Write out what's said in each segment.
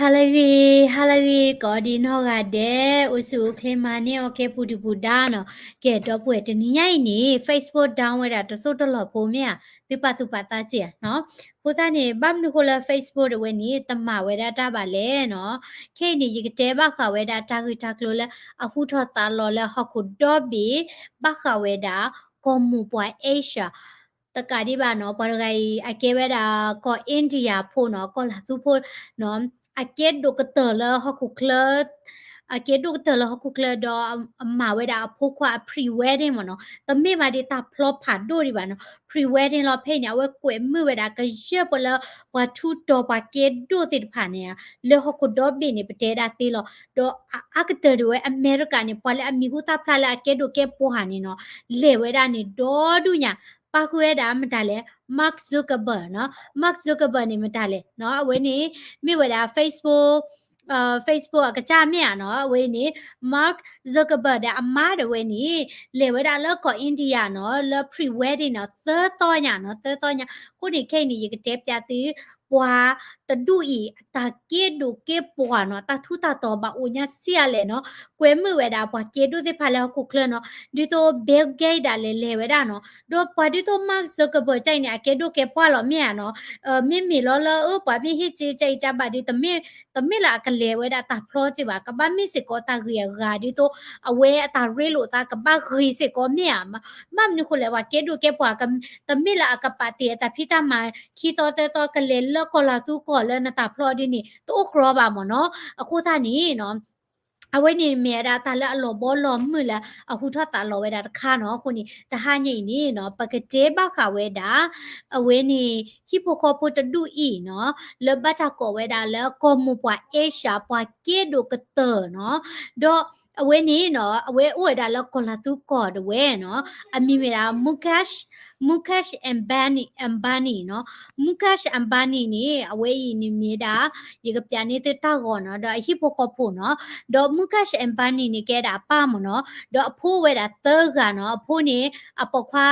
ဟါလၢအဂ့ၤ, ဟါလၢအဂ့ၤ ကိးဒံးနီၢ်ဂၤဒဲး, အိၣ်ဆူၣ်အိၣ်ချ့မၤန့ၢ်အီၤကဲပူၤဒုၣ်ပူၤဒါနီၤ. ကဲ ဒီပုၢ်ဝဲၢ် တနံၤညါအံၤန့ၣ် Facebook down ဝဲဒၣ်တစိၢ်တလီၢ်ဖိမ့ၢ်ဧါ, သုပာ်သူၣ်ပာ်သးစ့ၢ်ဧါနီၤ. အဃိသတးန့ၣ် ဘၣ်မနုၤဃိလၢ Facebook ဒၣ်ဝဲန့ၣ် တမၤဝဲဒၣ်တၢ်ဘၣ်လဲၣ်နီၤ. ခဲအံၤန့ၣ် ယကတဲဘၣ်ဃးဝဲဒၣ်တၢ်ဂ့ၢ်တၢ်ကျိၤလၢ အဟူထီၣ်သးလီၤလၢဟီၣ်ခိၣ်ဒီဘ့ၣ် ဘၣ်ဃးဝဲဒၣ် ကီၢ်မိၢ်ပှၢ် Asia တကးဒံးဘၣ်နီၤ, ပှၤတဂၤအံၤ အကဲဝဲဒၣ်ကီၢ် India ဖိနီၤ, ကီၢ်လၤသူဖိနီၤ, အကဲဒိၣ်ကတၢၢ်လၢဟီၣ်ခိၣ်ချၢ, အကဲဒိၣ်ကတၢၢ်လၢဟီၣ်ခိၣ်ချၢ ဒီးအမၤဝဲဒၣ်အဖိခွါအ pre-wedding မ့ၢ်နီၤ, တမ့ၢ်ဘၣ်ဒ်တၢ်ဖျီဖးဒိၣ်ဒံးဘၣ်နီၤ, pre-wedding လီၤ. ဖဲအံၤန့ၣ် အဝဲကွဲးမုာ်ဝဲဒၣ်ကယဲၢ်ပှၤလၢ ပှၤထူးတီၤပှၤကဲဒိၣ်သ့ၣ်တဖၣ်န့ၣ် လၢဟီၣ်ခိၣ်ဒီဘ့ၣ်န့ၣ် ပတဲဒၣ်သ့လီၤ. ဒီးအအါကတၢၢ်ဒၣ်ဝဲ အမဲရကၤန့ၣ် ပှၤလၢအမံၤဟူသၣ်ဖျါလၢအကဲဒိၣ်ကဲပှၢ်န့ၣ်နီၤ, လဲၤဝဲဒၣ်န့ၣ်ဒီဒူၣ်ညါ, ပၣ်ဃုာ်ဝဲဒၣ်မတၤလဲၣ်, Mark Zuckerberg နီၤ. Mark Zuckerberg န့ၣ်မတၤလဲၣ်နီၤ, အဝဲန့ၣ် မ့ၢ်ဝဲဒၣ် Facebook Facebook အကစၢ်မ့ၢ်ဧါနီၤ, အဝဲအံၤန့ၣ် Mark Zuckerberg ဒီးအမါဒၣ်ဝဲန့ၣ် လဲၤဝဲဒၣ်လၢကီၢ် India နီၤ, လၢ pre-wedding နီၤ, သၢသီညါနီၤ, သၢသီညါ. အဃိန့ၣ် ခဲအံၤန့ၣ် ယကတဲပျးသု ပှၤတဒူၣ်အံၤ အတၢ်ကဲဒိၣ်ကဲပှၢ်နီၤ, တၢ်ထူးတၢ်တီၤဘၣ်အိၣ်ညါဆံးအါလဲၣ်နီၤ, ကွဲမုာ်ဝဲဒၣ်ပှၤကဲဒိၣ်သ့ၣ်တဖၣ်လၢဟီၣ်ခိၣ်ချၢနီၤ, ဒ်သိး Bill Gates ဒၣ်လဲာ်လဲၤဝဲဒၣ်နီၤ, ဒီးပှၤဒ်သိး Mark Zuckerberg ကၢ်အံၤန့ၣ် အကဲဒိၣ်ကဲပှၢ်လီၤမ့ၢ်ဧါနီၤ, မ့မ့ၢ်လီၤလၢ အၢ ပှၤမ့ၢ်ဟ့ၣ်စ့ကၢ်အံၤကၢ်ဘၣ်ဒီး တမ့ၢ်လၢအကလဲၤဝဲဒၣ်တၢ်ဖျီစ့ၢ်ဘၣ်, ကဘၣ်မ့ၢ်စ့ၢ်ကီးတၢ်ဂ့ၤအဂၤ ဒ်သိးအဝဲအတၢ်ရ့လိာ်သးကဘၣ်ဂ့ၤစ့ၢ်ကီးမ့ၢ်ဧါ, ဘၣ်မနုၤဃိလဲၣ် ပှၤကဲဒိၣ်ကဲပှၢ် တမ့ၢ်လၢအကပာ်တ့ၢ်အတၢ်ဖံးတၢ်မၤခံသီသၢသီ ကလဲၤလၢကီၢ်လၤသူကီၢ်လၢနတၢ်ဖျီဒ်န့ၣ် တအိၣ်ကြီဘၣ်မ့ၢ်နီၤ. အဃိသတးန့ၣ်နီၤ အဝဲန့ၣ်မ့ၢ်ဝဲဒၣ်တၢ်လၢအလီၤဘီလီၤမုၢ်လၢအဟူထီၣ်သးလီၤဝဲဒၣ်တခါနီၤ. အဃိန့ၣ် တဟါညါအံၤန့ၣ်နီၤ ပကတဲဘၣ်ဃးဝဲဒၣ် အဝဲန့ၣ် ဟံၣ်ဖိဃီဖိတဒူၣ်အံၤနီၤ လၢဘၣ်တၢ်ကိးဝဲဒၣ်လၢကီၢ်မိၢ်ပှၢ် Asia ပှၤကဲဒိၣ်ကတၢၢ်နီၤ. ဒီးအဝဲန့ၣ်နီၤ အဝဲအိၣ်ဝဲဒၣ်လၢကီၢ်လၤသူကီၢ်ဒၣ်ဝဲနီၤ, အမံၤမ့ၢ်ဒၣ် Mukesh, Mukesh Ambani, Ambani နီၤ. Mukesh Ambani န့ၣ် အဝဲအံၤန့ၣ်မ့ၢ်ဒၣ် ယကပျးန့ၢ်သုတၢ်ဂီၤနီၤ ဒီးအဟံၣ်ဖိဃီဖိနီၤ. ဒီး Mukesh Ambani န့ၣ် ကဲဒၣ်အပၢ်မ့ၢ်နီၤ, ဒီးအဖိဝဲဒၣ်သၢဂၤနီၤ. အဖိန့ၣ် အပိာ်ခွါ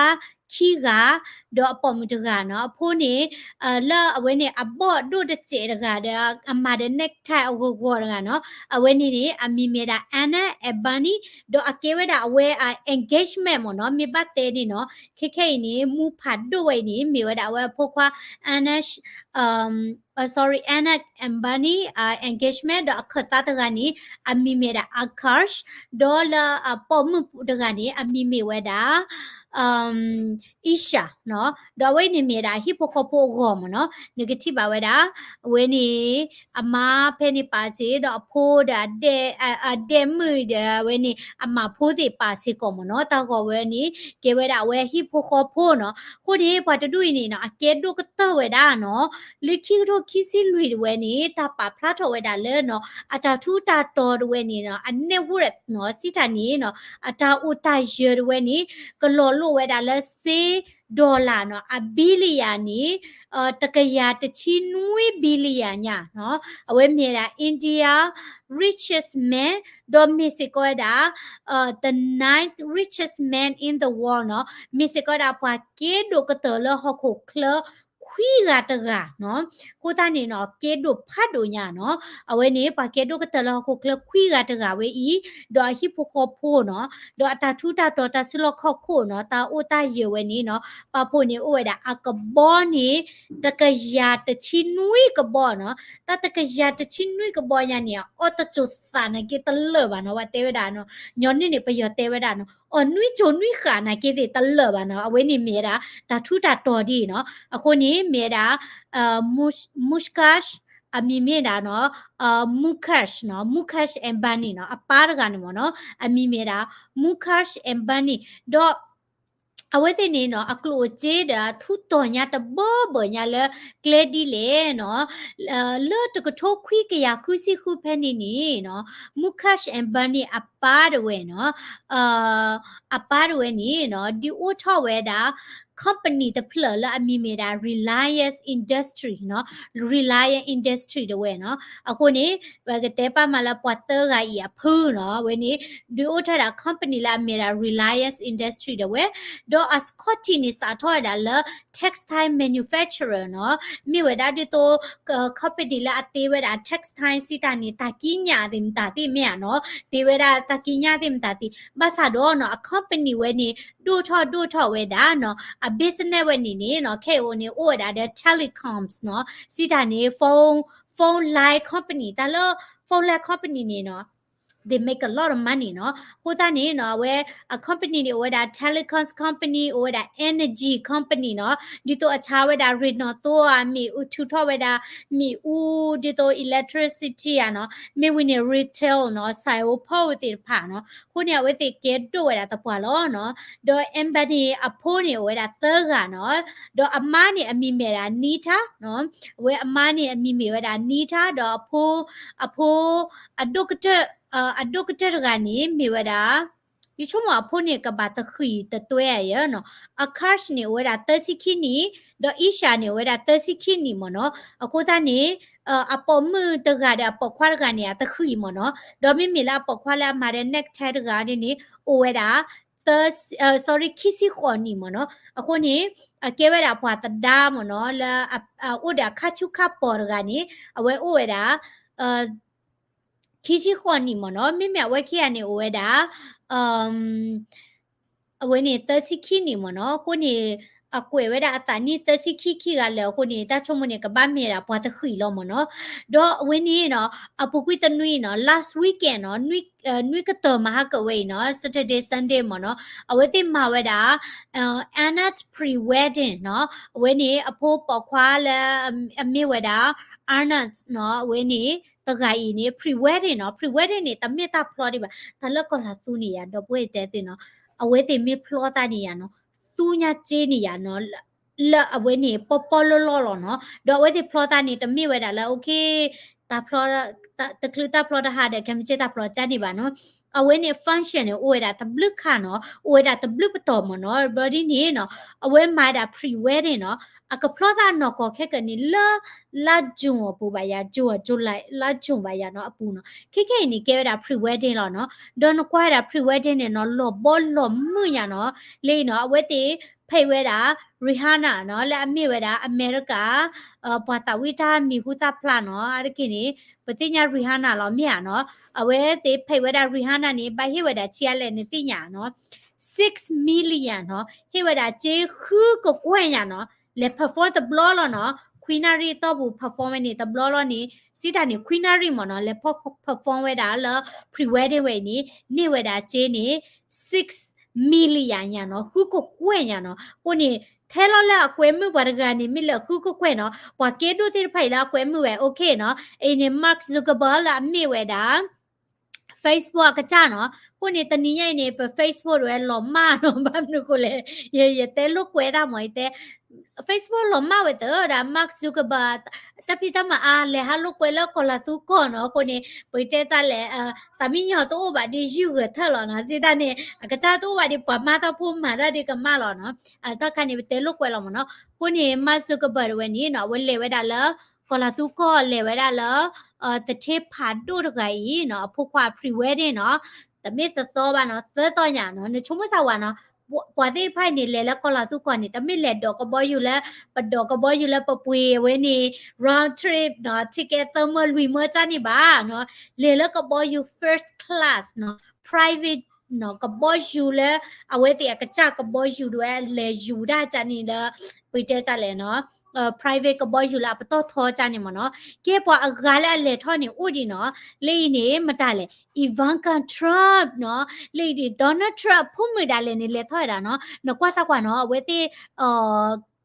ခံဂၤ ဒီးအပိာ်မုၣ်တဂၤနီၤ. အဖိန့ၣ် လၢအဝဲန့ၣ် အဘီၣ်ဒိၣ်တစဲးတဂၤဒီး အမၤဒီး necktie အဂီၤဂီၤတဂၤနီၤ. အဝဲန့ၣ်န့ၣ် အမံၤမ့ၢ်ဒၣ် Anna Ambani, ဒီးအကဲဝဲဒၣ်အဝဲအ engagement မ့ၢ်နီၤ, မ့ၢ်ဘၣ်တဲန့ၣ်နီၤ, ခဲခဲအံၤန့ၣ် မူဖးဒိၣ်ဝဲအံၤန့ၣ် မ့ၢ်ဝဲဒၣ်အဝဲအဖိခွါ Anna, sorry, Anna Ambani engagement ဒီးအခၢၣ်သးတဂၤန့ၣ် အမံၤမ့ၢ်ဒၣ် Akash, ဒီးလၢအပိာ်မုၣ်တဂၤန့ၣ် အမံၤမ့ၢ်ဝဲဒၣ် Isha နီၤ. ဒီးအဝဲန့ၣ်မ့ၢ်ဒၣ်အဟံၣ်ဖိဃီဖိအဂီၢ်မ့ၢ်နီၤ. နကထံၣ်ဘၣ်ဝဲဒၣ် အဝဲန့ၣ် အမါဖဲန့ၣ်ပာ်စ့ၢ် ဒီးအဖိဒီး အဒဲၣ်မုၣ်ဒီး အဝဲန့ၣ် အမၤဖိသ့ၣ်ပာ်စ့ၢ်ကီးမ့ၢ်နီၤ. တၢ်ဂီၤဝဲန့ၣ် ကဲဝဲဒၣ်အဝဲဟံၣ်ဖိဃီဖိနီၤ. အဃိန့ၣ် ပှၤတဒူၣ်အံၤန့ၣ်နီၤ အကဲဒိၣ်ကတၢၢ်ဝဲဒၣ်နီၤ. လၢခံကထိခံဆံလွံၢ်တဝဲန့ၣ် တၢ်ပာ်ဖျါထီၣ်ဝဲဒၣ်လၢနီၤ အတၢ်ထူးတၢ်တီၤတဝဲန့ၣ်နီၤ အ net worth နီၤ စံးတၢ်န့ၣ်နီၤ အတၢ်အိၣ်တၢ်ယၢၤတဝဲန့ၣ် ကလီၤလိၣ်ဝဲဒၣ်လၢစ့ dollar နီၤ အ billion န့ၣ် တကယၤတဆံနွံ billion ညါနီၤ. အဝဲမ့ၢ်ဝဲဒၣ် India richest man ဒီးမ့ၢ်စ့ၢ်ကီးဝဲဒၣ် the ninth richest man in the world နီၤ. မ့ၢ်စ့ၢ်ကီးဝဲဒၣ် ပှၤကဲဒိၣ်ကတၢၢ်လၢဟီၣ်ခိၣ်ချၢ ခွံဂၤတဂၤနီၤ. အဃိသတးန့ၣ်နီၤ ကဲဒိၣ်ဖးဒိၣ်ညါနီၤ. အဝဲန့ၣ် ပှၤကဲဒိၣ်ကတၢၢ်လၢဟီၣ်ခိၣ်ချၢခွံဂၤတဂၤဝဲအံၤ ဒီးအဟံၣ်ဖိဃီဖိနီၤ ဒီးအတၢ်ထူးတၢ်တီၤတၢ်စုလီၢ်ခီၣ်ခိၣ်နီၤ တၢ်အိၣ်တၢ်ယၢၤဝဲန့ၣ်နီၤ ပာ်ဖှိၣ်န့ၣ်အိၣ်ဝဲဒၣ်အကဘီန့ၣ် တကယၤတဆံနွံကဘီနီၤ. တၢ်တကယၤတဆံနွံကဘီညါန့ၣ် အီၣ်တစိၤသးနာ်က့တလၢာ်ဘၣ်နီၤ. ပှၤတဲဝဲဒၣ်နီၤ ညီနုၢ်န့ၣ် ပယီၤတဲဝဲဒၣ်နီၤ အီၣ်နွံစိၤနွံဃာ်နာ်က့သ့ၣ်တလၢာ်ဘၣ်နီၤ. အဝဲန့ၣ်မ့ၢ်ဝဲဒၣ် တၢ်ထူးတၢ်တီၤဒ်အံၤနီၤ. အဃိန့ၣ်မ့ၢ်ဝဲဒၣ် Mukesh အမံၤမ့ၢ်ဒၣ်နီၤ Mukesh နီၤ Mukesh Ambani နီၤ အပၢ်တဂၤန့ၣ်မ့ၢ်နီၤ အမံၤမ့ၢ်ဒၣ် Mukesh Ambani ဒီး အဝဲသ့ၣ်န့ၣ်နီၤ အကျိၣ်အစ့ဒီးအထူးတီၤညါတဘၢဘၢညါလၢကျဲဒ်လဲၣ်နီၤ လၢတကထိခွံကယၤဃုဆံဃုဖဲန့ၣ်န့ၣ်နီၤ Mukesh Ambani အပၢ်တဝဲနီၤ အပၢ်တဝဲန့ၣ်နီၤ ဒုးအိၣ်ထီၣ်ဝဲဒၣ် company တဖျၢၣ်လၢအမံၤမ့ၢ်ဒၣ် Reliance Industry နီၤ, Reliance Industry တဝဲနီၤ. အဃိန့ၣ် ပကတဲပာ်မးလၢပှၤသၢဂၤအံၤအဖုနီၤ, အဝဲန့ၣ် ဒုးအိၣ်ထီၣ်ဝဲဒၣ် company လၢအမ့ၢ်ဒၣ် Reliance Industry တဝဲ, ဒီးအ Scotty န့ၣ် စးထီၣ်ဝဲဒၣ်လၢ textile manufacturer နီၤ, မ့ၢ်ဝဲဒၣ်ဒ်သိး company လၢအတ့ဝဲဒၣ် textile စံးတၢ်န့ၣ် တၢ်ကံးညာ်သ့ၣ်မတၤသ့ၣ်မ့ၢ်ဧါနီၤ, တ့ဝဲဒၣ်တၢ်ကံးညာ်သ့ၣ်မတၤသ့ၣ်, ဘၣ်ဆၣ်ဒီးနီၤ အ company ဝဲန့ၣ် ဒိၣ်ထီၣ်ဒိၣ်ထီၣ်ဝဲဒၣ်နီၤ, အ business ဝဲန့ၣ်န့ၣ်နီၤ ခဲအံၤန့ၣ် အိၣ်ဝဲဒၣ်ဒီး telecoms နီၤ, စံးတၢ်န့ၣ် phone, phone line company တၢ်လၢ phone line company န့ၣ်နီၤ they make a lot of money နီၤ. အဃိသတးန့ၣ်နီၤ အဝဲအ company န့ၣ် အိၣ်ဝဲဒၣ် telecoms company, အိၣ်ဝဲဒၣ် energy company နီၤ, ဒ်သိးအဆါဝဲဒၣ်ရ့ၣ်နီၣ်သိအမ့ၣ်အူ ထုးထီၣ်ဝဲဒၣ် မ့ၣ်အူ ဒ်သိး electricity ဧါနီၤ, မ့ၢ်ဝံၤန့ၣ် retail နီၤ, စးအိဖီဝဲသ့ၣ်တဖၣ်နီၤ. အဃိန့ၣ် အဝဲသ့ၣ်ကဲဒိၣ်ဝဲဒၣ်သပှၢ်လီၤနီၤ. ဒီး Ambani အဖိန့ၣ် အိၣ်ဝဲဒၣ်သၢဂၤနီၤ, ဒီးအမါန့ၣ် အမံၤမ့ၢ်ဒၣ် Nita နီၤ, အဝဲအမါန့ၣ် အမံၤမ့ၢ်ဝဲဒၣ် Nita ဒီးအဖိ, အဖိ အဒိၣ်ကတၢၢ် အဒိၣ်ကတၢၢ်တဂၤန့ၣ် မ့ၢ်ဝဲဒၣ် ယဆိကမိၣ်အဖိန့ၣ် ကဘၣ်တဃံၣ်တတွဲဧါနီၤ, Akash န့ၣ် အိၣ်ဝဲဒၣ်သၢဆံခံနံၣ်, ဒီး Isha န့ၣ် အိၣ်ဝဲဒၣ်သၢဆံခံနံၣ်မ့ၢ်နီၤ. အဃိသတးန့ၣ် အပိာ်မုၣ်တဂၤဒီးအပိာ်ခွါတဂၤန့ၣ် အတဃံၣ်မ့ၢ်နီၤ. ဒီးမ့မ့ၢ်လၢအပိာ်ခွါလၢအမၤဒီး necktie တဂၤန့ၣ်န့ၣ် အိၣ်ဝဲဒၣ် သၢ, sorry ခံဆံဃိးနံၣ်မ့ၢ်နီၤ. အဃိန့ၣ် အကဲဝဲဒၣ်ပှၤသဒါမ့ၢ်နီၤ, လၢအအိၣ်ဒီးအခါဆူၣ်ခါပီၤတဂၤန့ၣ် အဝဲအိၣ်ဝဲဒၣ် ခံဆံဃိးနံၣ်မ့ၢ်နီၤ. မ့မ့ၢ်အဝဲခံဂၤန့ၣ် အိၣ်ဝဲဒၣ် အဝဲန့ၣ်သၢဆံခံနံၣ်မ့ၢ်နီၤ. အဃိန့ၣ် အကွဲးဝဲဒၣ်အသးနံၣ်သၢဆံခံခံဂၤလၢာ်အဃိန့ၣ် တၢ်ဆိကမိၣ်န့ၣ် ကဘၣ်မ့ၢ်ဒၣ်ပှၤတဃံၣ်လီၤမ့ၢ်နီၤ. ဒီးအဝဲန့ၣ်နီၤ အပူၤကွံာ်တနွံနီၤ last weekend နီၤ, နွံကတၢၢ်မဟါကဝဲအံၤနီၤ, Saturday Sunday မ့ၢ်နီၤ, အဝဲသ့ၣ်မၤဝဲဒၣ် Anna pre-wedding နီၤ. အဝဲန့ၣ် အဖိပိာ်ခွါလၢအမ့ၢ်ဝဲဒၣ် Anna နီၤ, အဝဲန့ၣ် တဂၤအံၤန့ၣ် pre-wedding နီၤ. Pre-wedding န့ၣ် တမ့ၢ်တၢ်ဖျီဒံးဘၣ်, တၢ်လၢကီၢ်လၤသူန့ၣ်ယၤ ဒီပုၢ်ဝဲၢ်တဲသ့နီၤ, အဝဲသ့ၣ်မ့ၢ်ဖျီသးန့ၣ်ယၤနီၤ, သူညါစ့န့ၣ်ယၤနီၤ, လၢအဝဲန့ၣ် ပီပီလီၢ်လီၢ်လီၤနီၤ. ဒီးအဝဲသ့ၣ်ဖျီသးန့ၣ် တမ့ၢ်ဝဲဒၣ်လၢ okay တၢ်ဖျီ တချုးတၢ်ဖျီတဟါဒီး ခဲမုၢ်ဆ့ၣ်တၢ်ဖျီကၢ်န့ၣ်ဘၣ်နီၤ. အဝဲန့ၣ် function န့ၣ် အိၣ်ဝဲဒၣ်တဘျုးခါနီၤ, အိၣ်ဝဲဒၣ်တဘျုးပတီၢ်မ့ၢ်နီၤ. ဘျီဒ်န့ၣ်နီၤ အဝဲမၤဒၣ် pre-wedding နီၤ, အကဖျီသးနီၢ်ကီၢ်ခဲကနံၣ်လၢ လါ June အပူၤဘၣ်ယၤ, June, July, လါ June ဘၣ်ယၤနီၤ အပူၤနီၤ. ခဲခဲအံၤန့ၣ် ကဲဝဲဒၣ် pre-wedding လီၤနီၤ. ဒီးနကွၢ်ဝဲဒၣ် pre-wedding န့ၣ်နီၤ လီၤဘီလီၤမုၢ်ညါနီၤ. လၢအံၤနီၤ အဝဲသ့ၣ်ဖံးဝဲဒၣ် Rihanna နီၤ, လၢအမ့ၢ်ဝဲဒၣ်အမဲရကၤ ပှၤသးဝံၣ်တၢ်မံၤဟူသၣ်ဖျါနီၤ. အါတက့ၢ်န့ၣ် ပသ့ၣ်ညါ Rihanna လီၤမ့ၢ်ဧါနီၤ. အဝဲသ့ၣ်ဖံးဝဲဒၣ် Rihanna န့ၣ် ဘၣ်ဟ့ၣ်ဝဲဒၣ်ဆံးအါလဲၣ်နသ့ၣ်ညါနီၤ, six million နီၤ, ဟ့ၣ်ဝဲဒၣ်စ့ဃုကကွဲၢ်ညါနီၤ. လဲၤ perform တဘျီလီၤနီၤ, ခွံနၣ်ရံၣ်အတီၢ်ပူၤ perform ဝဲန့ၣ်တဘျီလီၤန့ၣ် စံးတၢ်န့ၣ် ခွံနၣ်ရံၣ်မ့ၢ်နီၤ, လဲၤ perform ဝဲဒၣ်လၢ pre-wedding ဝဲအံၤန့ၣ် န့ၢ်ဝဲဒၣ်စ့န့ၣ် six million ညါနီၤ, ဃုကကွဲၢ်ညါနီၤ. အဃိန့ၣ် ထဲလီၤလၢအကွဲမုာ်ပှၤတဂၤန့ၣ် မ့ၢ်လၢဃုကကွဲၢ်နီၤ, ပှၤကဲဒိၣ်သ့ၣ်တဖၣ်အံၤလၢအကွဲမုာ်ဝဲ okay နီၤ. အံၤန့ၣ် Mark Zuckerberg လၢအမ့ၢ်ဝဲဒၣ် Facebook အကစၢ်နီၤ. အဃိန့ၣ် တနံၤညါအံၤန့ၣ် ပ Facebook တဝဲလီၤမၢ်နီၤ, ဘၣ်မနုၤဃိလဲၣ်, ယ ယတဲလိာ်ကွဲတၢ်မ့ၢ် ယတဲ Facebook လီၤမၢ်ဝဲသၢဒီး Mark Zuckerberg တၢ်ဖံးတၢ်မၤအါ လဲၤဟးလိာ်ကွဲလၢကီၢ်လၤသူကီၢ်နီၤ. အဃိန့ၣ် ပကတဲတၢ်လဲၣ်, တၢ်မံညီၤတအိၣ်ဘၣ်ဒီးယုၢ်ဂဲၤထၢၣ်လီၤနီၤ. စံးတၢ်န့ၣ် အကစၢ်တအိၣ်ဘၣ်ဒီးပှၤမၤတၢ်ဖိမၤတၢ်ဒီးကမၣ်လီၤနီၤ. တၢ်ခါန့ၣ် ပတဲလိာ်ကွဲလီၤမ့ၢ်နီၤ. အဃိန့ၣ် Mark Zuckerberg တဝဲန့ၣ်နီၤ အဝဲလဲၤဝဲဒၣ်လၢ ကီၢ်လၤသူကီၢ် လဲၤဝဲဒၣ်လၢ သထ့ဖးဒိၣ်တဂၤအံၤနီၤ အဖိခွါ pre-wedding နီၤ, တမ့ၢ်သီသီဘၣ်နီၤ, သၢသီညါနီၤ. နဆိကမိၣ်စၢ်ဝဲနီၤ, ပှၤသ့ၣ်တဖၣ်အံၤန့ၣ် လဲၤလၢကီၢ်လၤသူကီၢ်န့ၣ် တမ့ၢ်လဲၤဒိးကဘီယူၤလၢ ပဒိးကဘီယူၤလၢပပှ့ၤဝဲန့ၣ် round trip နီၤ, ticket သၢမၢလွံၢ်မၢတၢ်န့ၣ်ဘၣ်နီၤ, လဲၤလၢကဘီယူၤ first class နီၤ, private နီၤ, ကဘီယူၤလၢ အဝဲသ့ၣ်အကစၢ်ကဘီယူၤဒၣ်ဝဲ လဲၤယူၤဒၣ်တၢ်န့ၣ်လၢ ပတဲတၢ်လဲၣ်နီၤ private ကဘီယူၤလၢအပတီၢ်ထီတၢ်န့ၣ်မ့ၢ်နီၤ. ကဲပှၤအဂၤလၢအလဲၤထီၣ်န့ၣ်အိၣ်ဒံးနီၤ, လၢအံၤန့ၣ် မတၤလဲၣ် Ivanka Trump နီၤ, လၢအံၤဒံး Donald Trump ဖိမုၣ်ဒၣ်လဲာ်န့ၣ် လဲၤထီၣ်ဝဲဒၣ်နီၤ. နကွၢ်စၢ်ကွၢ်နီၤ အဝဲသ့ၣ်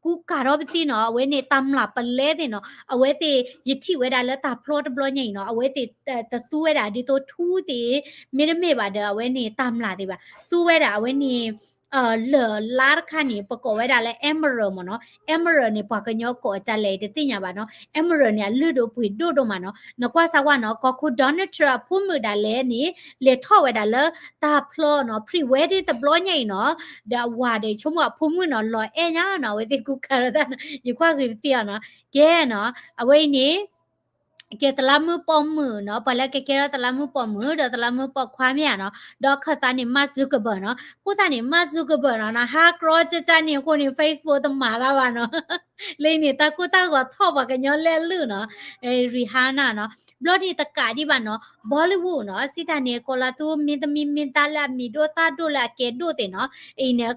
ကူကၤထီၣ်ပသံနီၤ, အဝဲန့ၣ်တၢ်မျၢ်ပလဲသ့ၣ်နီၤ, အဝဲသ့ၣ်ယထံၣ်ဝဲဒၣ်လၢတၢ်ဖျီတဘျီညါအံၤနီၤ, အဝဲသ့ၣ်တသူဝဲဒၣ်ဒ်သိးထူသ့ၣ် မ့တမ့ၢ်ဘၣ်ဒီး အဝဲန့ၣ်တၢ်မျၢ်သ့ၣ်ဘၣ်, သူဝဲဒၣ်အဝဲန့ၣ် လၢၢ်လါတခါန့ၣ် ပကိးဝဲဒၣ်လၢ Emerald မ့ၢ်နီၤ. Emerald န့ၣ် ပှၤကညီကိးအကလဲၣ် တသ့ၣ်ညါဘၣ်နီၤ. Emerald န့ၣ် အလုၢ်ဒိၣ်ပှ့ၤဒိၣ်ဒိၣ်မးနီၤ. နကွၢ်စၢ်ဝဲနီၤ ကီၢ်ခိၣ် Donald Trump အဖိမုၣ်ဒၣ်လဲာ်န့ၣ် လဲၤထီၣ်ဝဲဒၣ်လၢတၢ်ဖျီနီၤ pre-wedding တဘျီညါအံၤနီၤ. ဒီးအဝၤဒီးဆိကမိၣ်အဖိမုၣ်နီၤ လီၤအဲၣ်ညါနီၤ အဝဲသ့ၣ်ကူကၤဒီးတၢ်နီၤ ယကွၢ်ဂ့ၤပသ့ၣ်အီၤနီၤ. ကဲနီၤ အဝဲအံၤန့ၣ် ကဲသလါမုၣ်ပိာ်မုၣ်နီၤ ပှၤလၢကကဲထီၣ်သလါမုၣ်ပိာ်မုၣ် ဒီးသလါမုၣ်ပိာ်ခွါမ့ၢ်ဧါနီၤ ဒီးခၢၣ်သးန့ၣ် Mark Zuckerberg နီၤ. အဃိသတးန့ၣ် Mark Zuckerberg နီၤ နဟးကြီကၠၢကၠၢန့ၣ်အဃိန့ၣ် Facebook တမၤတၢ်ဘၣ်နီၤ. လၢအံၤန့ၣ် တၢ်ကိၢ်တၢ်ဂီၤထီၣ်ပှၤကညီလဲၣ်လုၢ်နီၤ Rihanna နီၤ. ဘျီဒ်တကးဒံးဘၣ်နီၤ Bollywood နီၤ စံးတၢ်န့ၣ် ကီၤလၤသူမင်းသမီးမင်းသားလၢအမံၤဒိၣ်သၣ်ဒိၣ်လၢအကဲဒိၣ်သ့ၣ်နီၤ အံၤန့ၣ်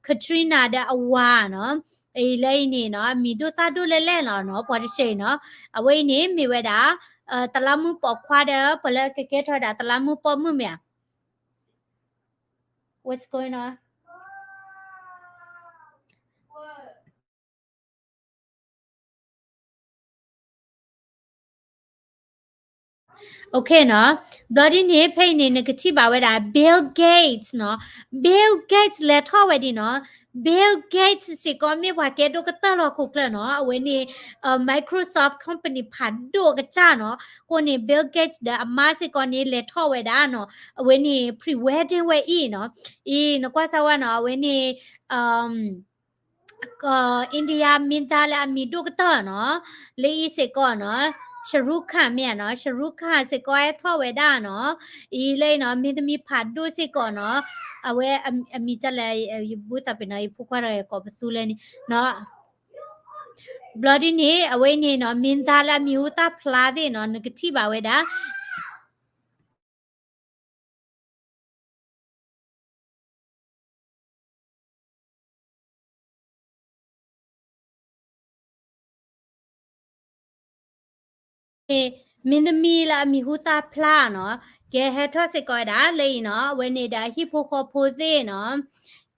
Katrina ဒီးအဝၤနီၤ အံၤလၢအံၤန့ၣ်နီၤ အမံၤဒိၣ်သၣ်ဒိၣ်လဲၣ်လဲၣ်လီၤနီၤ ပှၤတဆဲးအံၤနီၤ. အဝဲအံၤန့ၣ်မ့ၢ်ဝဲဒၣ် သလါမုၣ်ပိာ်ခွါဒီး ပှၤလၢကကဲထီၣ်ဝဲဒၣ်သလါမုၣ်ပိာ်မုၣ်မ့ၢ်ဧါ. What's going on? Okay နီၤ, ဘျီဒ်န့ၣ် ဖဲအံၤန့ၣ် နကထံၣ်ဘၣ်ဝဲဒၣ် Bill Gates နီၤ, Bill Gates လဲၤထီၣ်ဝဲဒၣ်နီၤ, Bill Gates စ့ၢ်ကီးမ့ၢ်ပှၤကဲဒိၣ်ကတၢၢ်လီၤခိၣ်ကျၢၢ်နီၤ, အဝဲန့ၣ် Microsoft company ဖးဒိၣ်အကစၢ်နီၤ, အဃိန့ၣ် Bill Gates ဒီးအမါစ့ၢ်ကီးန့ၣ် လဲၤထီၣ်ဝဲဒၣ်နီၤ, အဝဲန့ၣ် pre-wedding ဝဲအံၤနီၤ, အံၤ နကွၢ်စၢ်ဝဲနီၤ, အဝဲန့ၣ် India မ့ၢ်တၢ်လၢအမံၤဒိၣ်ကတၢၢ်နီၤ, လၢအံၤစ့ၢ်ကီးနီၤ, Shah Rukh Khan မ့ၢ်ဧါနီၤ, Shah Rukh Khan စ့ၢ်ကီးဟဲထီၣ်ဝဲဒၣ်နီၤ, အံၤလၢအံၤနီၤ, မ့ၢ်တမံၤဖးဒိၣ်စ့ၢ်ကီးနီၤ, အဝဲအမံၤကလဲၣ်, ယဘူၣ်သးပ့ၤနီၤ, ယဖိခွါဒီးယကိးပသူလဲၣ်န့ၣ်နီၤ, ဘျီဒ်န့ၣ် အဝဲန့ၣ်နီၤ, မ့ၢ်တၢ်လၢအမံၤဟူသၣ်ဖျါသ့ၣ်နီၤ, နကထံၣ်ဘၣ်ဝဲဒၣ် မ့ၢ်တမံၤလၢအမံၤဟူသၣ်ဖျါနီၤ, ကဲဟဲထီၣ်စ့ၢ်ကီးဝဲဒၣ်လၢအံၤနီၤ, အဝဲန့ၣ်ဒီးအဟံၣ်ဖိဃီဖိသ့ၣ်နီၤ,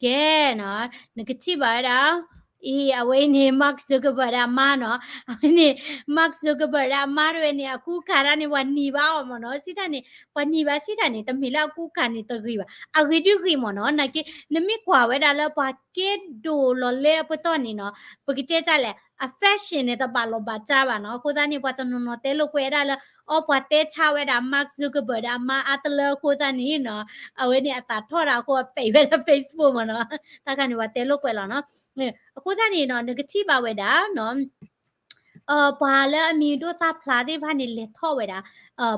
ကဲနီၤ, နကထံၣ်ဘၣ်ဝဲဒၣ်, အံၤ အဝဲအံၤန့ၣ် Mark Zuckerberg ဒီးအမါနီၤ, အဝဲန့ၣ် Mark Zuckerberg ဒီးအမါတဝဲန့ၣ် အကူအကၤတၢ်န့ၣ် ပှၤနံၤဘၣ်အီၤမ့ၢ်နီၤ, စံးတၢ်န့ၣ် ပှၤနံၤဘၣ်စံးတၢ်န့ၣ် တမ့ၢ်လၢအကူအကၤန့ၣ်တဂ့ၤဘၣ်, အဂ့ၤဒုဂ့ၤမ့ၢ်နီၤ, နာ်က့ နမ့ၢ်ကွၢ်ဝဲဒၣ်လၢပှၤကဲဒိၣ်လီၤလဲအပတီၢ်န့ၣ်နီၤ, ပကတဲတၢ်လဲၣ် အ fashion န့ၣ် တဘၣ်လီၤဘၣ်စၢ်ဘၣ်နီၤ, အဃိသတးန့ၣ် ပှၤတနီၤနီၤတဲလိာ်ကွဲဒၣ်လၢ အီ ပှၤတဲဆါဝဲဒၣ် Mark Zuckerberg ဒီးအမါအါတလၢအဃိသတးန့ၣ်နီၤ, အဝဲန့ၣ်အသးထီၣ်ဒၣ်အဃိ အပဲာ်ဝဲဒၣ် Facebook မ့ၢ်နီၤ, တၢ်ခါန့ၣ် ပှၤတဲလိာ်ကွဲလီၤနီၤ, အဃိသတးန့ၣ်နီၤ နကထံၣ်ဘၣ်ဝဲဒၣ်နီၤ ပှၤလၢအမံၤဒိၣ်သၣ်ဖျါသ့ၣ်တဖၣ်န့ၣ် လဲၤထီၣ်ဝဲဒၣ်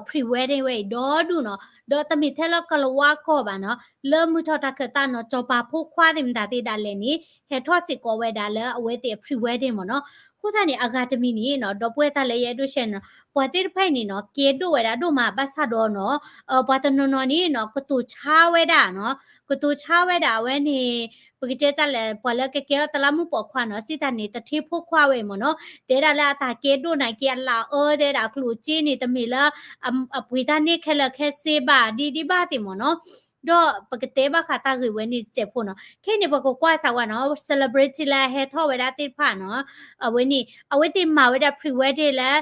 pre-wedding ဝဲအံၤဒီဒူၣ်နီၤ, ဒီးတမ့ၢ်ထဲလၢကလၤဝါကီၢ်ဘၣ်နီၤ, လၢမုၢ်ထီၣ်တၢ်ခၢၣ်သးနီၤ, စီၤပၤဖိခွါသ့ၣ်မတၤသ့ၣ်ဒၣ်လဲာ်န့ၣ် ဟဲထီၣ်စ့ၢ်ကီးဝဲဒၣ်လၢအဝဲသ့ၣ်အ pre-wedding မ့ၢ်နီၤ, အဃိသတးန့ၣ် အဂၤတမံၤန့ၣ်နီၤ, ဒီပုၢ်ဝဲၢ်တၢ်လၢယအဲၣ်ဒိး share နီၤ, ပှၤသ့ၣ်တဖၣ်အံၤန့ၣ်နီၤ ကဲဒိၣ်ဝဲဒၣ်ဒိၣ်မးဘၣ်ဆၣ်ဒီးနီၤ, ပှၤတနီၤနီၤန့ၣ်နီၤ ကတိၤဆါဝဲဒၣ်နီၤ, ကတိၤဆါဝဲဒၣ်အဝဲန့ၣ် ပကတဲတၢ်လဲၣ် ပှၤလၢကကဲထီၣ်သလါမုၣ်ပိာ်ခွါနီၤ, စံးတၢ်န့ၣ် တထ့ဖိခွါဝဲမ့ၢ်နီၤ, တဲဒၣ်လၢအတၢ်ကဲဒိၣ်နာ်က့အလၢအအၢ တဲဒၣ်အကျိၣ်အစ့န့ၣ် တမ့ၢ်လၢ အပှ့ၤတၢ်န့ၢ်ခဲလၢာ်ခဲဆ့ဘၣ် ဒ်ဒ်ဘၣ်သ့ၣ်မ့ၢ်နီၤ, ဒီးပကတဲဘၣ်ဃးတၢ်ဂ့ၢ်ဝဲန့ၣ်စဲးဖိနီၤ, ခဲအံၤန့ၣ် ပကကွၢ်စၢ်ဝဲနီၤ, celebrity လၢအဟဲထီၣ်ဝဲဒၣ်သ့ၣ်တဖၣ်နီၤ, အဝဲန့ၣ် အဝဲသ့ၣ်မၤဝဲဒၣ် pre-wedding လၢ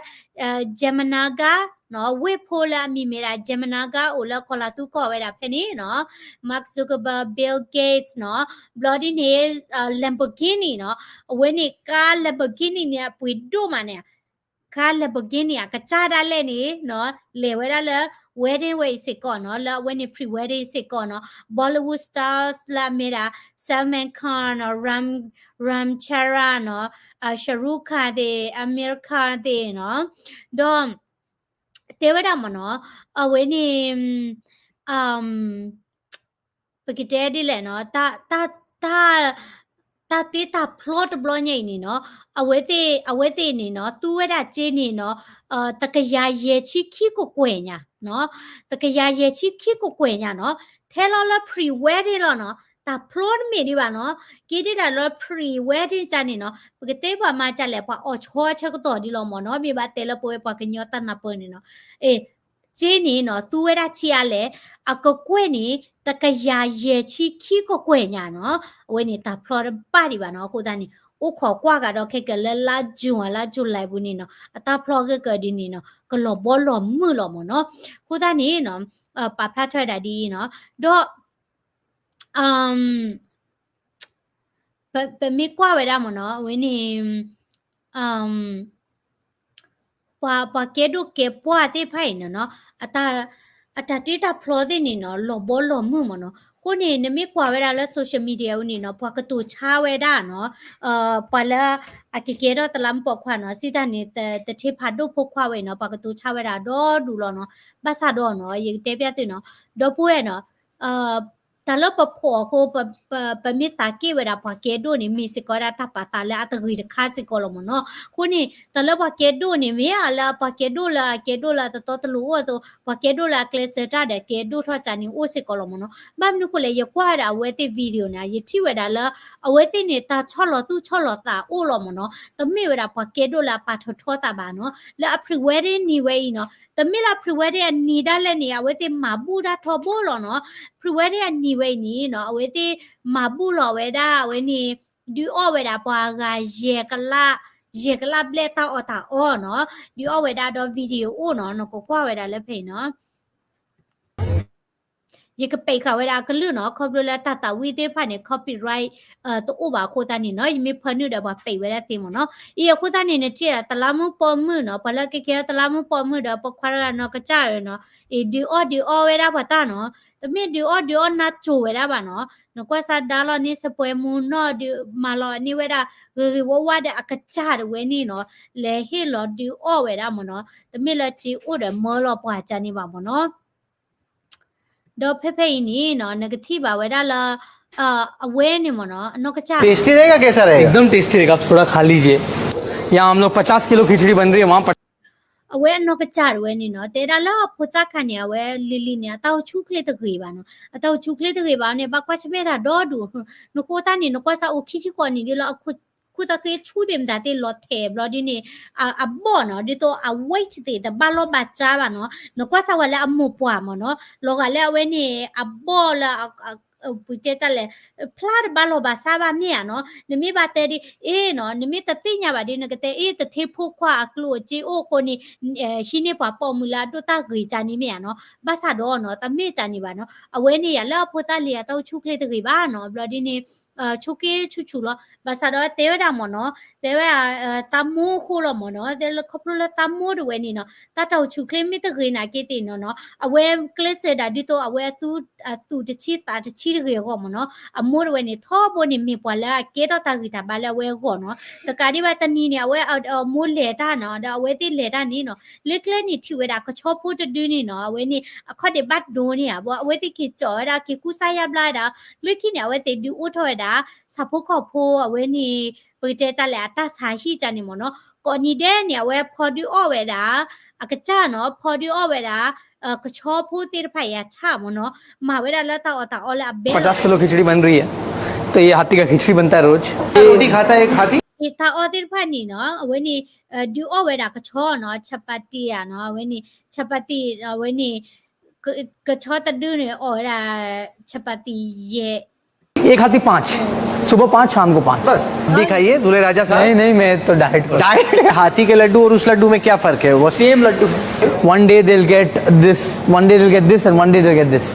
Jhamnagar နီၤ, ဝ့ၢ်ဖိလၢအမံၤမ့ၢ်ဒၣ် Jhamnagar အိၣ်လၢကီၤလၤသူကီၢ်ဝဲဒၣ်ဖဲန့ၣ်နီၤ, Mark Zuckerberg, Bill Gates နီၤ, ဘျီဒ်န့ၣ် Lamborghini နီၤ, အဝဲန့ၣ် car Lamborghini န့ၣ် အပှ့ၤဒိၣ်မးန့ၣ်, car Lamborghini အကစၢ်ဒၣ်လဲာ်န့ၣ်နီၤ, လဲၤဝဲဒၣ်လၢ wedding ဝဲအံၤစ့ၢ်ကီးနီၤ, လၢအဝဲန့ၣ် pre-wedding စ့ၢ်ကီးနီၤ, Bollywood stars လၢအမ့ၢ်ဒၣ် Salman Khan နီၤ, Ram Charan နီၤ, Shah Rukh Khan သ့ၣ်, Aamir Khan သ့ၣ်နီၤ, ဒီး တဲဝဲဒၣ်မ့ၢ်နီၤ, အဝဲန့ၣ် ပကတဲဒ်လဲၣ်နီၤ, တၢ်သ့တၢ်ဖျီတဘျီညါအံၤန့ၣ်နီၤ, အဝဲသ့ၣ် အဝဲသ့ၣ်န့ၣ်နီၤ, သူဝဲဒၣ်စ့န့ၣ်နီၤ, တကယၤယဲၢ်ဆံခံကကွဲၢ်ညါ, တကယၤယဲၢ်ဆံခံကကွဲၢ်ညါနီၤ, ထဲလီၤလၢ pre-wedding လီၤနီၤ, တၢ်ဖျီတမ့ၢ်ဒံးဘၣ်နီၤ, က့ဒ်ဒၣ်လၢ pre-wedding ကန့ၣ်နီၤ, ပကတဲပှၤမၤကလဲၣ် ပှၤအီၣ်ဆီဆၢကတီၢ်ဒ်လီၤမ့ၢ်နီၤ, မ့ၢ်ဘၣ်တဲလၢပဝဲပှၤကညီတၢ်နၢ်ပၢၢ်န့ၣ်နီၤ, စ့န့ၣ်နီၤ, သူဝဲဒၣ်ဆံးအါလဲၣ်, အကကွဲၢ်န့ၣ် တကယၤယဲၢ်ဆံခံကကွဲၢ်ညါနီၤ, အဝဲန့ၣ်တၢ်ဖျီတဘၣ်ဒံးဘၣ်နီၤ, အဃိသတးန့ၣ် အိၣ်ခိးကွၢ်ကဒီးခဲကလၢ လါယူၤ လါယူၤလံပူၤန့ၣ်နီၤ, အတၢ်ဖျီဂ့ၤကဒ်န့ၣ်နီၤ, ကလီၤဘီလီၤမုၢ်လီၤမ့ၢ်နီၤ, အဃိသတးန့ၣ်နီၤ, ပာ်ဖျါထီၣ်ဝဲဒၣ်ဒ်အံၤနီၤ, ဒီး ပမ့ၢ်ကွၢ်ဝဲဒၣ်မ့ၢ်နီၤ အဝဲန့ၣ် ပှၤ ပှၤကဲဒိၣ်ကဲပှၢ်သ့ၣ်တဖၣ်အံၤန့ၣ်နီၤ အတၢ် အတၢ်တ့တၢ်ဖျီသ့ၣ်န့ၣ်နီၤ လီၤဘီလီၤမုၢ်မ့ၢ်နီၤ. အဃိန့ၣ် နမ့ၢ်ကွၢ်ဝဲဒၣ်လၢ social media အူန့ၣ်နီၤ ပှၤကတိၤဆါဝဲဒၣ်နီၤ ပှၤလၢအကကဲထီၣ်တလးမူးပိာ်ခွါနီၤ စံးတၢ်န့ၣ် တထ့ဖးဒိၣ်ဖိခွါဝဲနီၤ ပှၤကတိၤဆါဝဲဒၣ်ဒီဒူၣ်လီၤနီၤ. ဘၣ်ဆၣ်ဒီးနီၤ ယကတဲပျၢ်သုနီၤ ဒီပုၢ်ဝဲၢ်နီၤ တၢ်လၢပဖီၣ်အဃိ ပမ့ၢ်သးက့ၣ်ဝဲဒၣ်ပှၤကဲဒိၣ်န့ၣ် မ့ၢ်စ့ၢ်ကီးဝဲဒၣ်တၢ်ပာ်သးလၢအတဂ့ၤတခါစ့ၢ်ကီးလီၤမ့ၢ်နီၤ. အဃိန့ၣ် တၢ်လၢပှၤကဲဒိၣ်န့ၣ် မ့ၢ်ဧါလၢပှၤကဲဒိၣ်လၢအကဲဒိၣ်လၢအတတီတလိၤအိၣ်အသိး ပှၤကဲဒိၣ်လၢအကျဲးစၢးတၢ်ဒီးကဲဒိၣ်ထီၣ်ကၢန့ၣ်အိၣ်စ့ၢ်ကီးလီၤမ့ၢ်နီၤ. ဘၣ်မနုၤဃိလဲၣ် ယကွၢ်ဝဲဒၣ်အဝဲသ့ၣ် video န့ၣ် ယထံၣ်ဝဲဒၣ်လၢ အဝဲသ့ၣ်န့ၣ် တၢ်ဆီၣ်လီၤသူၣ်ဆီၣ်လီၤသးအိၣ်လီၤမ့ၢ်နီၤ. တမ့ၢ်ဝဲဒၣ်ပှၤကဲဒိၣ်လၢအပာ်ထီၣ်ထီသးဘၣ်နီၤ လၢအ pre wedding နံၤဝဲအံၤနီၤ တမ့ၢ်လၢ pre wedding အနံၤဒၣ်လဲာ်န့ၣ် အဝဲသ့ၣ်မၤဘူၣ်တၢ်ထီဘိလီၤနီၤ. pre wedding အနံၤဝဲအံၤန့ၣ်နီၤ အဝဲသ့ၣ်မၤဘူၣ်လီၤဝဲဒၣ်အဝဲန့ၣ် ဒုးအီၣ်ဝဲဒၣ်ပှၤဂၤယဲၢ်ကလး ယဲၢ်ကလးဘျဲၣ်တၢ်အီၣ်တၢ်အီနီၤ. ဒုးအီၣ်ဝဲဒၣ်ဒီး video အိၣ်နီၤ နကကွၢ်ဝဲဒၣ်လၢဖဲအံၤနီၤ ယကပဲာ်ဃာ်ဝဲဒၣ်အကလုၢ်နီၤ ခီဖျိလၢတၢ်သးဝံၣ်သ့ၣ်တဖၣ်န့ၣ် copyright တအိၣ်ဘၣ်အဃိသတးန့ၣ်နီၤ ယမ့ၢ်ဖၢနုာ်ဒီးပှၤပဲာ်ဝဲဒၣ်သ့မ့ၢ်နီၤ. အံၤအဃိသတးန့ၣ် နထံၣ်ဒၣ်တလးမူးပိာ်မုၣ်နီၤ ပှၤလၢကကဲတလးမူးပိာ်မုၣ်ဒီးပိာ်ခွါတဂၤနီၢ်ကစၢ်နီၤ အံၤဒုးအီၣ်ဒုးအီဝဲဒၣ်ပှၤတၢ်နီၤ တမ့ၢ်ဒုးအီၣ်ဒုးအီနါစိၤဝဲဒၣ်ဘၣ်နီၤ နကွၢ်စၢ်ဒါလီၤန့ၢ်စပွဲမူနီၢ်ဒုးမၤလီၤန့ၢ်ဝဲဒၣ် ဂ့ၤဂ့ၤဝါဝါဒီးအကစၢ်တဝဲန့ၣ်နီၤ လဲၤဟ့ၣ်လီၤဒုးအီၣ်ဝဲဒၣ်မ့ၢ်နီၤ တမ့ၢ်လၢစ့အိၣ်ဒီးမၢလီၤပှၤကၢန့ၣ်ဘၣ်မ့ၢ်နီၤ ဒီးဖဲဖဲအံၤန့ၣ်နီၤ နကထံၣ်ဘၣ်ဝဲဒၣ်လၢ အဝဲန့ၣ်မ့ၢ်နီၤ အနီၢ်ကစၢ် टेस्टी रहेगा, कैसा रहेगा? एकदम टेस्टी रहेगा। आप थोड़ा खा लीजिए। यहाँ हम लोग पचास किलो खिचड़ी बन रही है, वहाँ အဝဲအနီၢ်ကစၢ်တဝဲန့ၣ်နီၤ တဲဒၣ်လၢအဖိသၣ်ခါန့ၣ် အဝဲလံၤလံၤန့ၣ် အတၢ်အိၣ်ဆူၣ်ချ့တဂ့ၤဘၣ်နီၤ အတၢ်အိၣ်ဆူၣ်ချ့တဂ့ၤဘၣ်န့ၣ် ဘၣ်ကွၢ်ဆၢၣ်မဲာ်တၢ်ဒီဒူၣ် နဃိသတးန့ၣ် နကွၢ်စၢ်အိၣ်ခံဆံဃိးနံၣ်ဒ်လီၤ အခိၣ်သးဃ့ဆူၣ်သ့ၣ်မတၤသ့ၣ်လီၤထဲးဘျီဒ်န့ၣ် အဘီၣ်နီၤ ဒ်သိးအ weight သ့ၣ်တဘၣ်လီၢ်ဘၣ်စးဘၣ်နီၤ နကွၢ်စၢ်ဝဲလၢအမိၢ်ပှၢ်မ့ၢ်နီၤ လီၤဂာ်လၢအဝဲန့ၣ် အဘီၣ်လၢ ပတဲတၢ်လဲၣ် ဖျါတဘၣ်လီၢ်ဘၣ်စးဘၣ်မ့ၢ်ဧါနီၤ နမ့ၢ်ဘၣ်တဲဒ်အ့ၣ်နီၤ နမ့ၢ်တသ့ၣ်ညါဘၣ်ဒီး နကတဲအ့ၣ် တထ့ဖိခွါအကျိၣ်အစ့အိၣ်အဃိန့ၣ် ဟံးန့ၢ်ပှၤပိာ်မုၣ်လၢအဒိၣ်တၢ်ဂ့ၤကၢန့ၣ်မ့ၢ်ဧါနီၤ ဘၣ်ဆၣ်ဒီးနီၤ တမ့ၢ်ကၢန့ၣ်ဘၣ်နီၤ အဝဲန့ၣ်ယၤလၢအဖိသၣ်လံၤအတၢ်အိၣ်ဆူၣ်ချ့တဂ့ၤဘၣ်နီၤ ဘျီဒ်န့ၣ် ဆိးက့ဆူၣ်ဆူၣ်လီၤ ဘၣ်ဆၣ်ဒီးတဲဝဲဒၣ်မ့ၢ်နီၤ တဲဝဲဒၣ် သးမိၢ်အဃိလီၤမ့ၢ်နီၤ တဲလၢခီဖျိလၢသးမိၢ်တဝဲန့ၣ်နီၤ တၢ်တၢ်အိၣ်ဆူၣ်ချ့မ့ၢ်တဂ့ၤနာ်က့သ့ၣ်နီၤနီၤ အဝဲကျဲးစၢးဒၣ်ဒ်သိးအဝဲအသူ အသူၣ်တဆံသးတဆံတဂ့ၤအဂီၢ်မ့ၢ်နီၤ အမိၢ်တဝဲန့ၣ် ထီဘိန့ၣ်မ့ၢ်ပှၤလၢအကဲထီၣ်တၢ်ဂံၢ်တၢ်ဘါလၢအဝဲအဂီၢ်နီၤ တကးဒံးဘၣ်တနံၤန့ၣ် အဝဲအမိၢ်လဲၤတၢ်နီၤ ဒီးအဝဲသ့ၣ်လဲၤတၢ်န့ၣ်နီၤ လၢကျဲန့ၣ်ထံၣ်ဝဲဒၣ်ကဆီဖိတဒုန့ၣ်နီၤ အဝဲန့ၣ် အခီၣ်ဒံးဘၣ်ဒိန့ၢ်ဧါ ဘၣ်အဝဲသ့ၣ်က့ၤကၠီၣ်ဝဲဒၣ် က့ၤကူစါယါဘျါဝဲဒၣ် လၢခံန့ၣ် အဝဲသ့ၣ်ဒုးအိၣ်ထီၣ်ဝဲဒၣ် ဆၣ်ဖိကီၢ်ဖိ အဝဲန့ၣ် ပကတဲတၢ်လဲၣ် အတၢ်ဆါဟံၣ်ကၢန့ၣ်မ့ၢ်နီၤ ကိးနံၤဒဲးန့ၣ် အဝဲဖီဒုးအီၣ်ဝဲဒၣ် အကစၢ်နီၤ ဖီဒုးအီၣ်ဝဲဒၣ် ကဆီဖိသ့ၣ်တဖၣ်အံၤအဆၣ်မ့ၢ်နီၤ မၤဝဲဒၣ်လၢတၢ်အီၣ်တၢ်အီလၢအဘဲ पचास किलो खिचड़ी बन रही है, तो ये हाथी का खिचड़ी बनता है रोज। रोटी खाता है एक हाथी। တၢ်အီၣ်သ့ၣ်တဖၣ်န့ၣ်နီၤ အဝဲန့ၣ် ဒုးအီၣ်ဝဲဒၣ်ကဆီနီၤ chapati ဧါနီၤ အဝဲန့ၣ် chapati အဝဲန့ၣ် ကဆီတဒုန့ၣ် အီၣ်ဝဲဒၣ် chapati ယဲၢ် एक हाथी पाँच, सुबह पाँच, शाम को पाँच। बस, भी खाइए, दूल्हे राजा साहब। नहीं, नहीं, मैं तो डाइट पर। डाइट? हाथी के लड्डू और उस लड्डू में क्या फर्क है? वो सेम लड्डू है। One day they'll get this, one day they'll get this, and one day they'll get this।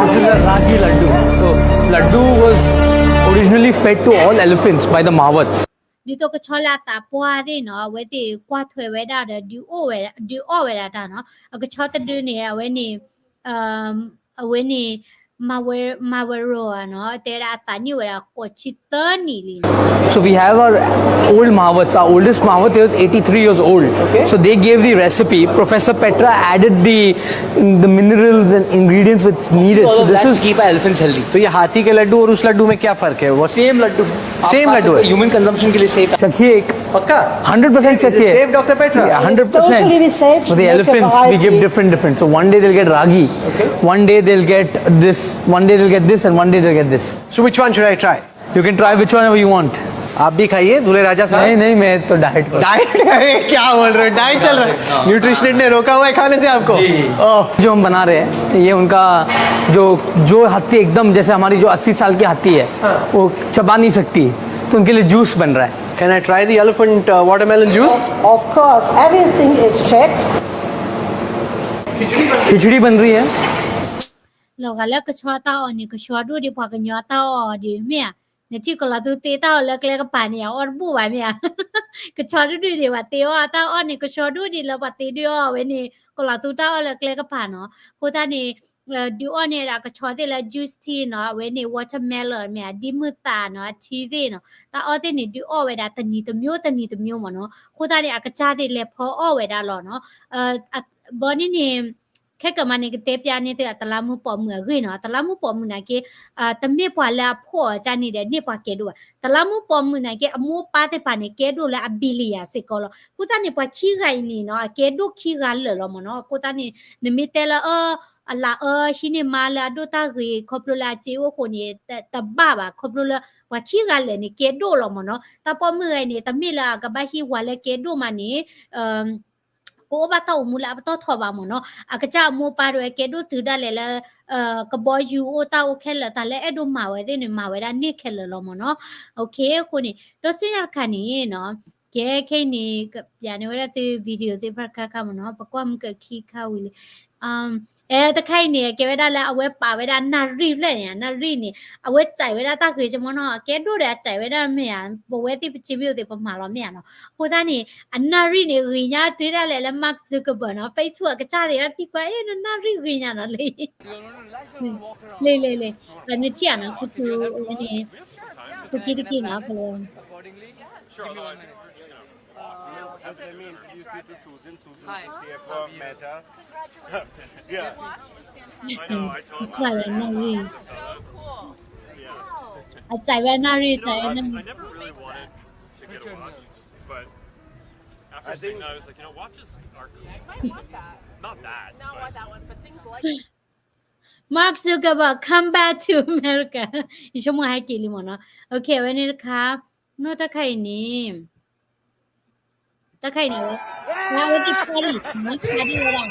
This is a ragi laddu. So, laddu was originally fed to all elephants by the Marwats. ဒ်သိးကဆီလၢအသးပှၢ်သ့ၣ်နီၤ အဝဲသ့ၣ်ကွၢ်ထွဲဝဲဒၣ်ဒီး ဒုးအီၣ်ဝဲဒၣ်တၢ်နီၤ အကဆီတဒုန့ၣ် အဝဲန့ၣ် အဝဲန့ၣ် မၤဝဲရိၤဧါနီၤ တဲဒၣ်အသးနံၣ်ဝဲဒၣ်ဃိးဆံသၢနံၣ်လံနီၤ So we have our old Mahawats. Our oldest Mahawat is eighty-three years old. Okay. So they gave the recipe. Professor Petra added the the minerals and ingredients which needed. So this is keep our elephants healthy. तो ये हाथी के लड्डू और उस लड्डू में क्या फर्क है? वो सेम लड्डू है। सेम लड्डू है। ह्यूमन कंजम्पशन के लिए सेफ है। चखिए एक। पक्का? Hundred percent चखिए। Safe, doctor Petra? Yeah, hundred percent. Totally be safe. For the elephants, we give different, different. So one day they'll get ragi. Okay. One day they'll get this. One day they'll get this, and one day they'll get this. So which one should I try? You can try which one ever you want. आप भी खाइए, दूल्हे राजा साहब। नहीं, नहीं, मैं तो डाइट पर। डाइट? अरे, क्या बोल रहे हो? डाइट चल रहा है। हाँ। न्यूट्रिशनिस्ट ने रोका हुआ है खाने से आपको? जी, जी। ओह। जो हम बना रहे हैं, ये उनका जो, जो हाथी एकदम जैसे हमारी जो अस्सी साल की हाथी है, हाँ। वो चबा नहीं सकती, तो उनके लिए जूस बन रहा है। Can I try the elephant, uh, watermelon juice? Of, of course, everything is checked. खिचड़ी बन रही है। လီၤဂာ်လၢကဆီတၢ်အီၣ်န့ၣ် ကဆီဒိၣ်ဒံးပှၤကညီတၢ်အီၣ်ဒံးမ့ၢ်ဧါ. နထံၣ်ကလီၤသူတ့တၢ်အီၣ်လၢကျဲကပၤန့ၣ် အအီၣ်တဘူၣ်ဘၣ်မ့ၢ်ဧါ. ကဆီဒိၣ်ဒိၣ်ဒံး ပှၤတ့အီၣ်တၢ်အီၣ်န့ၣ် ကဆီဒိၣ်ဒံးလၢပှၤတ့ဒုးအီၣ်ဝဲန့ၣ် ကလီၤသူတၢ်အီၣ်လၢကျဲကပၤနီၤ. အဃိသတးန့ၣ် ဒုးအီၣ်န့ၢ်ဒၣ်ကဆီသ့ၣ်လၢ juice tea နီၤ, အဝဲန့ၣ် watermelon မ့ၢ်ဧါ, ဒ်မုၢ်သးနီၤ, အထံသ့ၣ်နီၤ, တၢ်အီၣ်သ့ၣ်န့ၣ် ဒုးအီၣ်ဝဲဒၣ်တနံၤတမျိုး တနံၤတမျိုးမ့ၢ်နီၤ. အဃိသတးန့ၣ် အကစၢ်သ့ၣ်လဲၤဖီအီၣ်ဝဲဒၣ်လီၤနီၤ. ဘီန့ၣ်န့ၣ် ခဲကမၤန့ၣ် ကတဲပျးန့ၢ်သုအတလးမူးပိာ်မုၣ်အဂ့ၢ်နီၤ. အတလးမူးပိာ်မုၣ်နာ်က့ တမ့ၢ်ပှၤလၢအဖှီၣ်အီၤကန့ၣ်ဒီး န့ၢ်ပှၤကဲဒိၣ်ဘၣ်. တလးမူးပိာ်မုၣ်နာ်က့ အမိၢ်အပၢ်သ့ၣ်တဖၣ်န့ၣ် ကဲဒိၣ်လၢအ billion စ့ၢ်ကီးလီၤ. အဃိသတးန့ၣ် ပှၤခံဂၤအံၤန့ၣ်နီၤ အကဲဒိၣ်ခံဂၤလၢာ်လီၤမ့ၢ်နီၤ. အဃိသတးန့ၣ် နမ့ၢ်တဲလၢ အၢ အလၤအၢ ဟံးန့ၢ်မါလၢအဒိၣ်တၢ်ဂ့ၤ ခီဖျိလၢအစ့အိၣ်ဃိန့ၣ် တဘၣ်ဘၣ်. ခီဖျိလၢ ပှၤခံဂၤလၢာ်န့ၣ် ကဲဒိၣ်လီၤမ့ၢ်နီၤ. တၢ်ပိာ်မုၣ်ဂၤအံၤန့ၣ် တမ့ၢ်လၢအကဘၣ်ဟံးဝၤလၢကဲဒိၣ်မးန့ၣ် ကအိၣ်ဘၣ်တၢ်အိၣ်မူလၢအပတီၢ်ထီဘၣ်မ့ၢ်နီၤ. အကစၢ်အမိၢ်ပၢ်ဒၣ်ဝဲကဲဒိၣ်တုၤဒၣ်လဲာ်လၢ ကဘီယူၤအိၣ်တၢ်အိၣ်ခဲလၢာ် တၢ်လၢအဲၣ်ဒိးမၤဝဲသ့ၣ်န့ၣ် မၤဝဲဒၣ်န့ၢ်ခဲလၢာ်လီၤမ့ၢ်နီၤ. အဃိန့ၣ် ဒီးဆူညါတခါန့ၣ်နီၤ ကဲခဲအံၤန့ၣ် ကပျးန့ၢ်ဝဲဒၣ်သု video သ့ၣ်တဖၣ်တခါခါမ့ၢ်နီၤ. ပကွၢ်မုၢ်ကခံခါဝံၤလံ အဲ တခါအံၤန့ၣ် ကဲဝဲဒၣ်လၢအဝဲပာ်ဝဲဒၣ်နၣ်ရံၣ်ဖျၢၣ်န့ၣ် နၣ်ရံၣ်န့ၣ် အဝဲစဲးဝဲဒၣ်တၢ်ဂ့ၤကမ့ၢ်နီၤ. အကဲဒိၣ်ဒီးအစဲးဝဲဒၣ်မ့ၢ်ဧါ, ပဝဲသ့ၣ်ပစံးဘျုးသ့ၣ်ပမၤလီၤမ့ၢ်ဧါနီၤ. အဃိသတးန့ၣ် အနၣ်ရံၣ်န့ၣ် ဂ့ၤညါတုၤဒၣ်လဲာ်လၢ Mark Zuckerberg နီၤ Facebook အကစၢ်သ့ၣ်တဖၣ်သံကွၢ် အဲ နနၣ်ရံၣ်ဂ့ၤညါနီၤလံ လံ လံ လံ လံ နထံၣ်ဧါနီၤ ပသူဝဲန့ၣ် ပက့တက့နီၤ ပလီ ပကွၢ်လၢနၣ်ရံၣ် အစဲးဝဲနၣ်ရံၣ်စဲးဝဲနၣ်ရံၣ် Mark Zuckerberg come back to America ယဆိကမိၣ်ဟဲက့ၤလံမ့ၢ်နီၤ. အဝဲန့ၣ်တခါ နီၢ်တၢ်ခါအံၤန့ၣ် တၢ်ခါအံၤန့ၣ်ဝဲ ဝဲသ့ၣ်ဖီၣ်လံ ဖီၣ်ဒံးဝဲဒၣ် မ့ၢ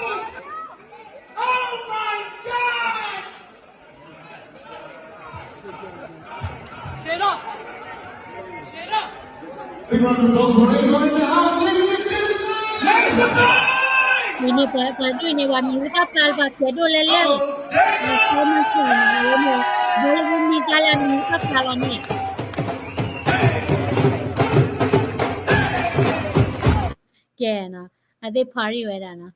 ်န့ၣ် ပှၤဒိၣ်န့ၣ် ပှၤမံၤဟူသၣ်ဖျါလၢပှၤကဲဒိၣ်လဲၣ်လဲၣ်လီၤ. ပှၤကဲမၤစၢၤန့ၣ် အဝဲန့ၣ် ဘီလၢမံၤတၢ်လၢအမံၤဟူသၣ်ဖျါလီၤန့ၣ် ကဲနီၤ အသ့ၣ်ဖီၣ်ရံၣ်ဝဲဒၣ်နီၤ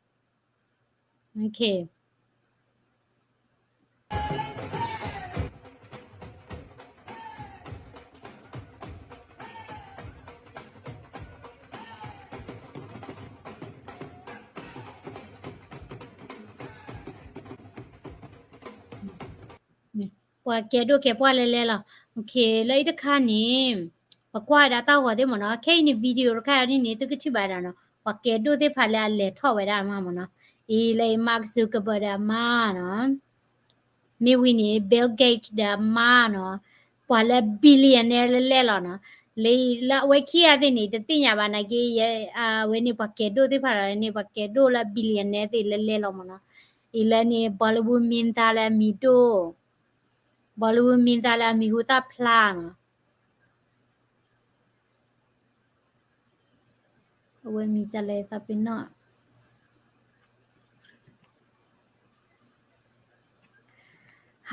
ပှၤကဲဒိၣ်ကဲပှၢ်လဲၣ်လဲၣ်လီၤ. လၢအံၤတခါန့ၣ် ပကွၢ်ဝဲဒၣ်တၢ်ဂီၤသ့ၣ်မ့ၢ်နီၤ ခဲအံၤန့ၣ် video တခါအံၤန့ၣ် သုကထံၣ်ဘၣ်ဒၣ်နီၤ ပှၤကဲဒိၣ်သ့ၣ်တဖၣ်လၢအလဲၤထီၣ်ဝဲဒၣ်အမါမ့ၢ်နီၤ. အံၤလၢ Mark Zuckerberg ဒီးအမါနီၤ မ့ၢ်ဝံၤန့ၣ် Bill Gates ဒီးအမါနီၤ ပှၤလၢ billionaire လဲၣ်လဲၣ်လီၤနီၤ. လၢအဝဲခံဂၤသ့ၣ်န့ၣ် တသ့ၣ်ညါဘၣ်နာ်က့ အဝဲန့ၣ်ပှၤကဲဒိၣ်သ့ၣ်တဖၣ်န့ၣ် ပှၤကဲဒိၣ်လၢ billionaire သ့ၣ်လဲၣ်လဲၣ်လီၤမ့ၢ်နီၤ. အံၤလၢန့ၣ် Bollywood မံၤသၣ်လၢအမံၤဒိၣ် Bollywood မံၤသၣ်လၢအမံၤဟူသၣ်ဖျါနီၤ အဝဲမံၤကလဲၤသးပ့ၤနီၣ်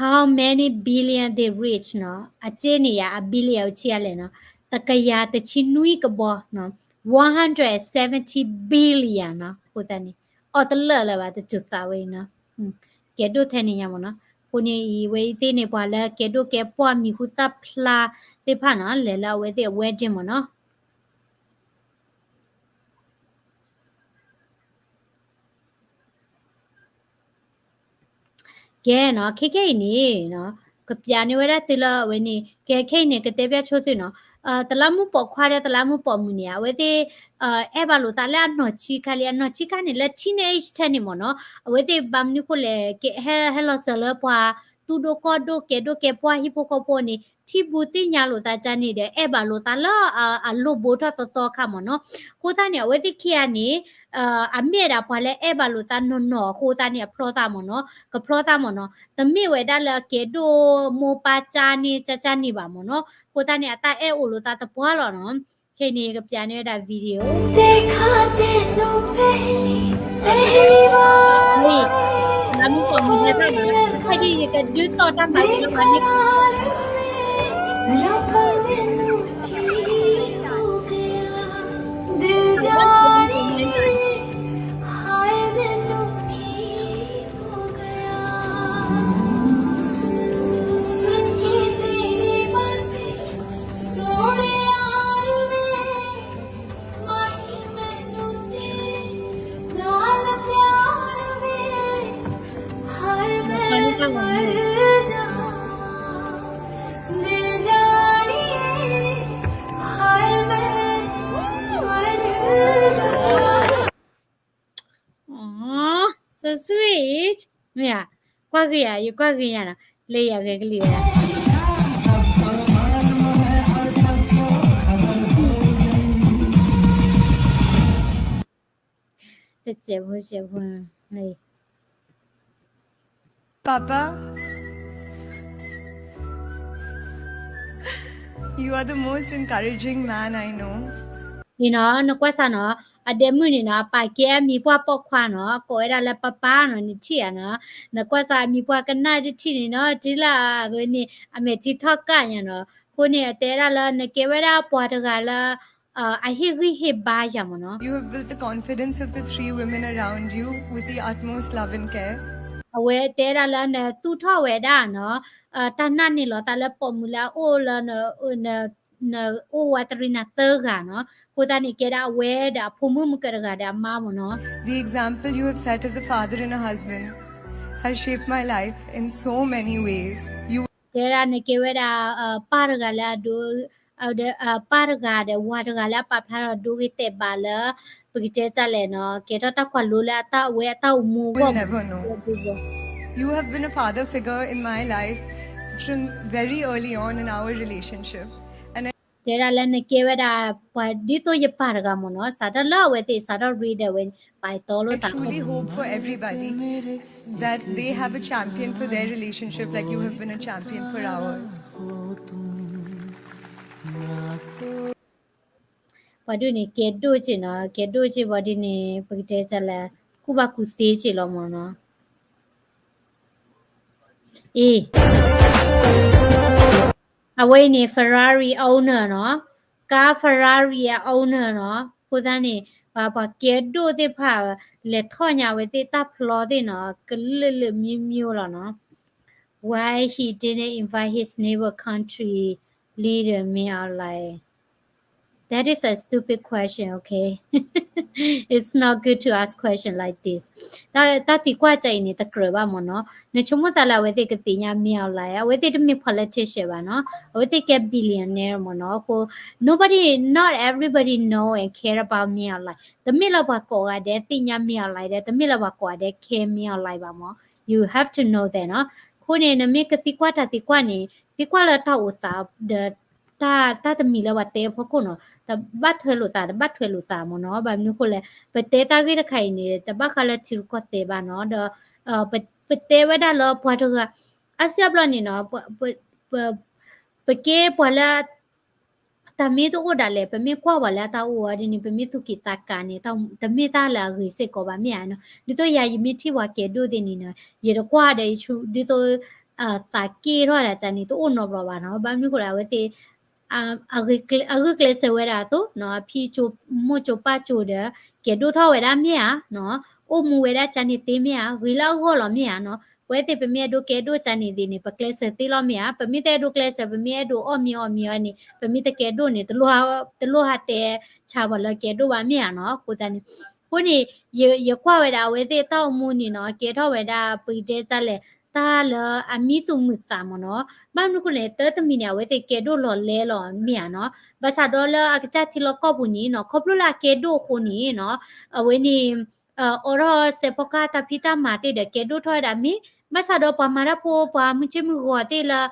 How many billion they reach နီၤ အစ့န့ၣ်ယါ အ billion အဆံးအါလဲၣ်နီၤ တကယၤတဆံနွံကဘီနီၤ one hundred seventy billion နီၤ အဃိသတးန့ၣ် အီၣ်တလၢာ်လၢၤဘၣ် တစူၤသးဝဲအံၤနီၤ ကဲဒိၣ်ထဲန့ၣ်ညါမ့ၢ်နီၤ. အဃိန့ၣ်အံၤ ဝဲအံၤသ့ၣ်န့ၣ် ပှၤလၢကဲဒိၣ်ကဲပှၢ်မံၤဟူသၣ်ဖျါသ့ၣ်တဖၣ်နီၤ လဲၤလၢအဝဲသ့ၣ်အ wedding မ့ၢ်နီၤ ကဲနီၤ ခဲခဲအံၤန့ၣ်နီၤ ကပျးန့ၢ်ဝဲဒၣ်သုလၢအဝဲန့ၣ် ကဲခဲအံၤန့ၣ် ကတဲပျးဆိသုနီၤ တလးမူးပိာ်ခွါဒီးတလးမူးပိာ်မုၣ်န့ၣ် အဝဲသ့ၣ် အဲၣ်ဘၣ်လိာ်သးလၢအနီၢ်ဆံးခါလံ အနီၢ်ဆံးခါန့ၣ် လၢ teenage ထဲန့ၣ်မ့ၢ်နီၤ အဝဲသ့ၣ်ဘၣ်မနုၤဃိလဲၣ် ဟဲလီၤစၢၤလၢပှၤသူၣ်ဒိၣ်ကီၢ်ဒိၣ် ကဲဒိၣ်ကဲပှၢ်ဟံၣ်ဖိဃီဖိန့ၣ် ထံၣ်ဘူးသ့ၣ်ညါလိာ်သးကန့ၣ်ဒီး အဲၣ်ဘၣ်လိာ်သးလၢအလိၣ်ဘိထီၣ်သီသီခါမ့ၢ်နီၤ. အဃိသတးန့ၣ် အဝဲသ့ၣ်ခံဂၤန့ၣ် အမ့ၢ်ဒၣ်ပှၤလၢအဲၣ်ဘၣ်လိာ်သးနီၢ်နီၢ်အဃိသတးန့ၣ် အဖျီသးမ့ၢ်နီၤ ကဖျီသးမ့ၢ်နီၤ တမ့ၢ်ဝဲဒၣ်လၢအကဲဒိၣ်မိၢ်ပၢ်ကန့ၣ်ကန့ၣ်ဘၣ်မ့ၢ်နီၤ. အဃိသတးန့ၣ် အတၢ်အဲၣ်အိၣ်လိာ်သးသပှၢ်လီၤနီၤ. ခဲအံၤန့ၣ် ကပျးန့ၢ်ဝဲဒၣ် video သ့ၣ်ခါသ့ၣ်ဒိၣ်ပဲလံ လၢမူးပိာ်မုၣ်ဟဲထီၣ်နီၤ ယကဒုးသီၣ်တၢ်မၤလၢပှၤန့ၣ် Aw, so sweet. မ့ၢ်ဧါ, ကွၢ်ဂ့ၤယၤ, ယကွၢ်ဂ့ၤယၤနီၤ, လၢယၤဂဲၤကလံၤဝဲဒၣ် တစဲးဖိစဲးဖိ, Papa, you are the most encouraging man I know. အံၤနီၤ နကွၢ်စၢ်နီၤ, အဒဲမုၣ်န့ၣ်နီၤ အပာ်ကဲအမံၤပှၢ်ပိာ်ခွါနီၤ, ကိးဝဲဒၣ်လၢပၢ်ပၢ်နီၤ, နထံၣ်ဧါနီၤ, နကွၢ်စၢ်အမံၤပှၢ်ကနၣ်တထံၣ်န့ၣ်နီၤ, တုၤလၢအဝဲန့ၣ် အမဲာ်ထံထီၣ်ကၢ်ညါနီၤ, အဃိန့ၣ် အတဲဒၣ်လၢနကဲဝဲဒၣ်ပှၤတဂၤလၢ အဟ့ၣ်ဂံၢ်ဟ့ၣ်ဘါယၤမ့ၢ်နီၤ. You have built the confidence of the three women around you with the utmost love and care. အဝဲတဲဒၣ်လၢနသူၣ်ထီၣ်ဝဲဒၣ်နီၤ, တၢ်နာ်န့ၢ်လီၤသးလၢပိာ်မုၣ်လၢအအိၣ်လၢ နအိၣ်ဝဲတရံးနၤသၢဂၤနီၤ, အဃိသတးန့ၣ် ကဲဒၣ်အဝဲဒီးအဖိမုၣ်မုၢ်ကတဂၤဒီးအမါမ့ၢ်နီၤ. The example you have set as a father and a husband has shaped my life in so many ways. တဲဒၣ်နကဲဝဲဒၣ် ပၢ်တဂၤလၢအဒိ ပၢ်တဂၤဒီးဝၤတဂၤလၢအပာ်ဖျါထီၣ်ဒိဂ့ၤတဲာ်ဘၣ်လၢ ပကတဲတၢ်လဲၣ်နီၤ, ကဲထီၣ်တၢ်ကွၢ်လိလၢအတၢ်ဝဲအတၢ်အိၣ်မူအဂီၢ် You have been a father figure in my life from very early on in our relationship. တဲဒၣ်လၢနကဲဝဲဒၣ် ပှၤဒ်သိးယပၢ်တဂၤမ့ၢ်နီၤ, စးထီၣ်လၢအဝဲသ့ၣ်စးထီၣ်ရ့ဒီးဝဲ ပာ်တီလိာ်သး I truly hope for everybody that they have a champion for their relationship like you have been a champion for ours. ပှၤဒုးန့ၣ် ကဲဒိၣ်က့နီၤ, ကဲဒိၣ်က့ပှၤဒုးန့ၣ် ပကတဲတၢ်လဲၣ်, ကူၣ်ဘၣ်ကူၣ်သ့က့လီၤမ့ၢ်နီၤ. အံၤ အဝဲအံၤန့ၣ် Ferrari owner နီၤ, ကါ Ferrari အ owner နီၤ, အဃိသတးန့ၣ် ပှၤပှၤကဲဒိၣ်သ့ၣ်တဖၣ် လဲၤထီၣ်ညါအဝဲသ့ၣ်တၢ်ဖျီသ့ၣ်နီၤ, ကလုာ်လုာ်မံမံလီၤနီၤ. Why he didn't invite his neighbor country leader Min Aung Hlaing? That is a stupid question, okay? It's not good to ask question like this. တၢ်သံကွၢ်တၢ်အံၤန့ၣ် တကြၢးဘၣ်မ့ၢ်နီၤ. နဆိကမိၣ်သးလၢအဝဲသ့ၣ်ကသ့ၣ်ညါ Min Aung Hlaing, အဝဲသ့ၣ်တမ့ၢ် politician ဘၣ်နီၤ. အဝဲသ့ၣ်ကဲ billionaire မ့ၢ်နီၤ. အဃိ nobody, not everybody know and care about Min Aung Hlaing. တမ့ၢ်လၢပှၤကိးဂၤဒဲးသ့ၣ်ညါ Min Aung Hlaing ဒီး တမ့ၢ်လၢပှၤကိးဂၤဒဲး care Min Aung Hlaing ဘၣ်မ့ၢ်. You have to know that နီၤ. အဃိန့ၣ် နမ့ၢ်ကသံကွၢ်တၢ်သံကွၢ်န့ၣ် သံကွၢ်လၢတၢ်အိၣ်သးဒီး တၢ်တမံၤလၢပှၤတဲအဖီခိၣ်နီၤ, တဘၣ်ထွဲလိာ်သး တဘၣ်ထွဲလိာ်သးမ့ၢ်နီၤ. ဘၣ်မနုၤအဃိလဲၣ်, ပတဲတၢ်ဂ့ၢ်တခါအံၤန့ၣ် တဘၣ်ဃးလၢထံရူၢ်ကီၢ်သဲးဘၣ်နီၤ, ဒီး ပတဲဝဲဒၣ်လၢပှၤတဂၤ အါစုအါဘျီန့ၣ်နီၤ, ပကဲပှၤလၢ တၢ်မ့ၢ်တအိၣ်ဒၣ်လဲာ် ပမ့ၢ်ကွၢ်ပှၤလၢအတၢ်အိၣ်အီၤဒ်န့ၣ် ပမ့ၢ်သူၣ်က့ၤသးကါန့ၣ် တမ့ၢ်တၢ်လၢအဂ့ၤစ့ၢ်ကီးဘၣ်မ့ၢ်ဧါနီၤ. ဒ်သိးယၤ ယမ့ၢ်ထံၣ်ပှၤကဲဒိၣ်သ့ၣ်န့ၣ်နီၤ, ယတကွၢ်ဒီး ယဆူ ဒ်သိး သးက့ၢ်ထီၣ်ဒၣ်ကန့ၣ် တအိၣ်နီတဘျီဘၣ်နီၤ. ဘၣ်မနုၤအဃိလဲၣ် အဝဲသ့ၣ် အဂုာ်ကျဲးစၢးဝဲဒၣ်အသိးနီၤ, အဖံ မိၢ်ကၠိပၢ်ကၠိဒီး ကဲဒိၣ်ထီၣ်ဝဲဒၣ်မ့ၢ်ဧါနီၤ, အိၣ်မူဝဲဒၣ်ကန့ၣ်သ့မ့ၢ်ဧါ, ဂ့ၤလၢအဂီၢ်လီၤမ့ၢ်ဧါနီၤ. ပဝဲသ့ၣ်ပမ့ၢ်အဲၣ်ဒိးကဲဒိၣ်ကန့ၣ်သ့ၣ်န့ၣ် ပကျဲးစၢးသ့လီၤမ့ၢ်ဧါ, ပမ့ၢ်တအဲၣ်ဒိးကျဲးစၢး ပမ့ၢ်အဲၣ်ဒိးအီၣ်မ့ၤအီၣ်မ့ၤအီၤန့ၣ် ပမ့ၢ်တကဲဒိၣ်န့ၣ် တလိၣ်ဟးတဲဆါပှၤလၢကဲဒိၣ်ဘၣ်မ့ၢ်ဧါနီၤ. အဃိသတးန့ၣ် အဃိန့ၣ် ယကွၢ်ဝဲဒၣ်အဝဲသ့ၣ်အတၢ်အိၣ်မူန့ၣ်နီၤ, ကဲထီၣ်ဝဲဒၣ် ပကတဲတၢ်လဲၣ် တၢ်လၢအမံသူၣ်မုာ်သးမ့ၢ်နီၤ. ဘၣ်မနုၤအဃိလဲၣ် တၢ်တမံၤန့ၣ် အဝဲသ့ၣ်ကဲဒိၣ်လီၤလဲလီၤမ့ၢ်ဧါနီၤ. ဘၣ်ဆၣ်ဒီးလၢအကစၢ်ထံလီၢ်ကီၢ်ပူၤန့ၣ်နီၤ, ခီဖျိလၢအကဲဒိၣ်အဃိန့ၣ်နီၤ, အဝဲန့ၣ် အိးထီၣ်စဲးဖီကဟၣ်တၢ်ဖံးတၢ်မၤသ့ၣ်ဒီး ကဲဒိၣ်ထီၣ်ဝဲဒၣ်မ့ၢ်, ဘၣ်ဆၣ်ဒီးပှၤမၤတၢ်ဖိ ပှၤမုၢ်ဆ့ၣ်မုၢ်ဂီၤသ့ၣ်လၢ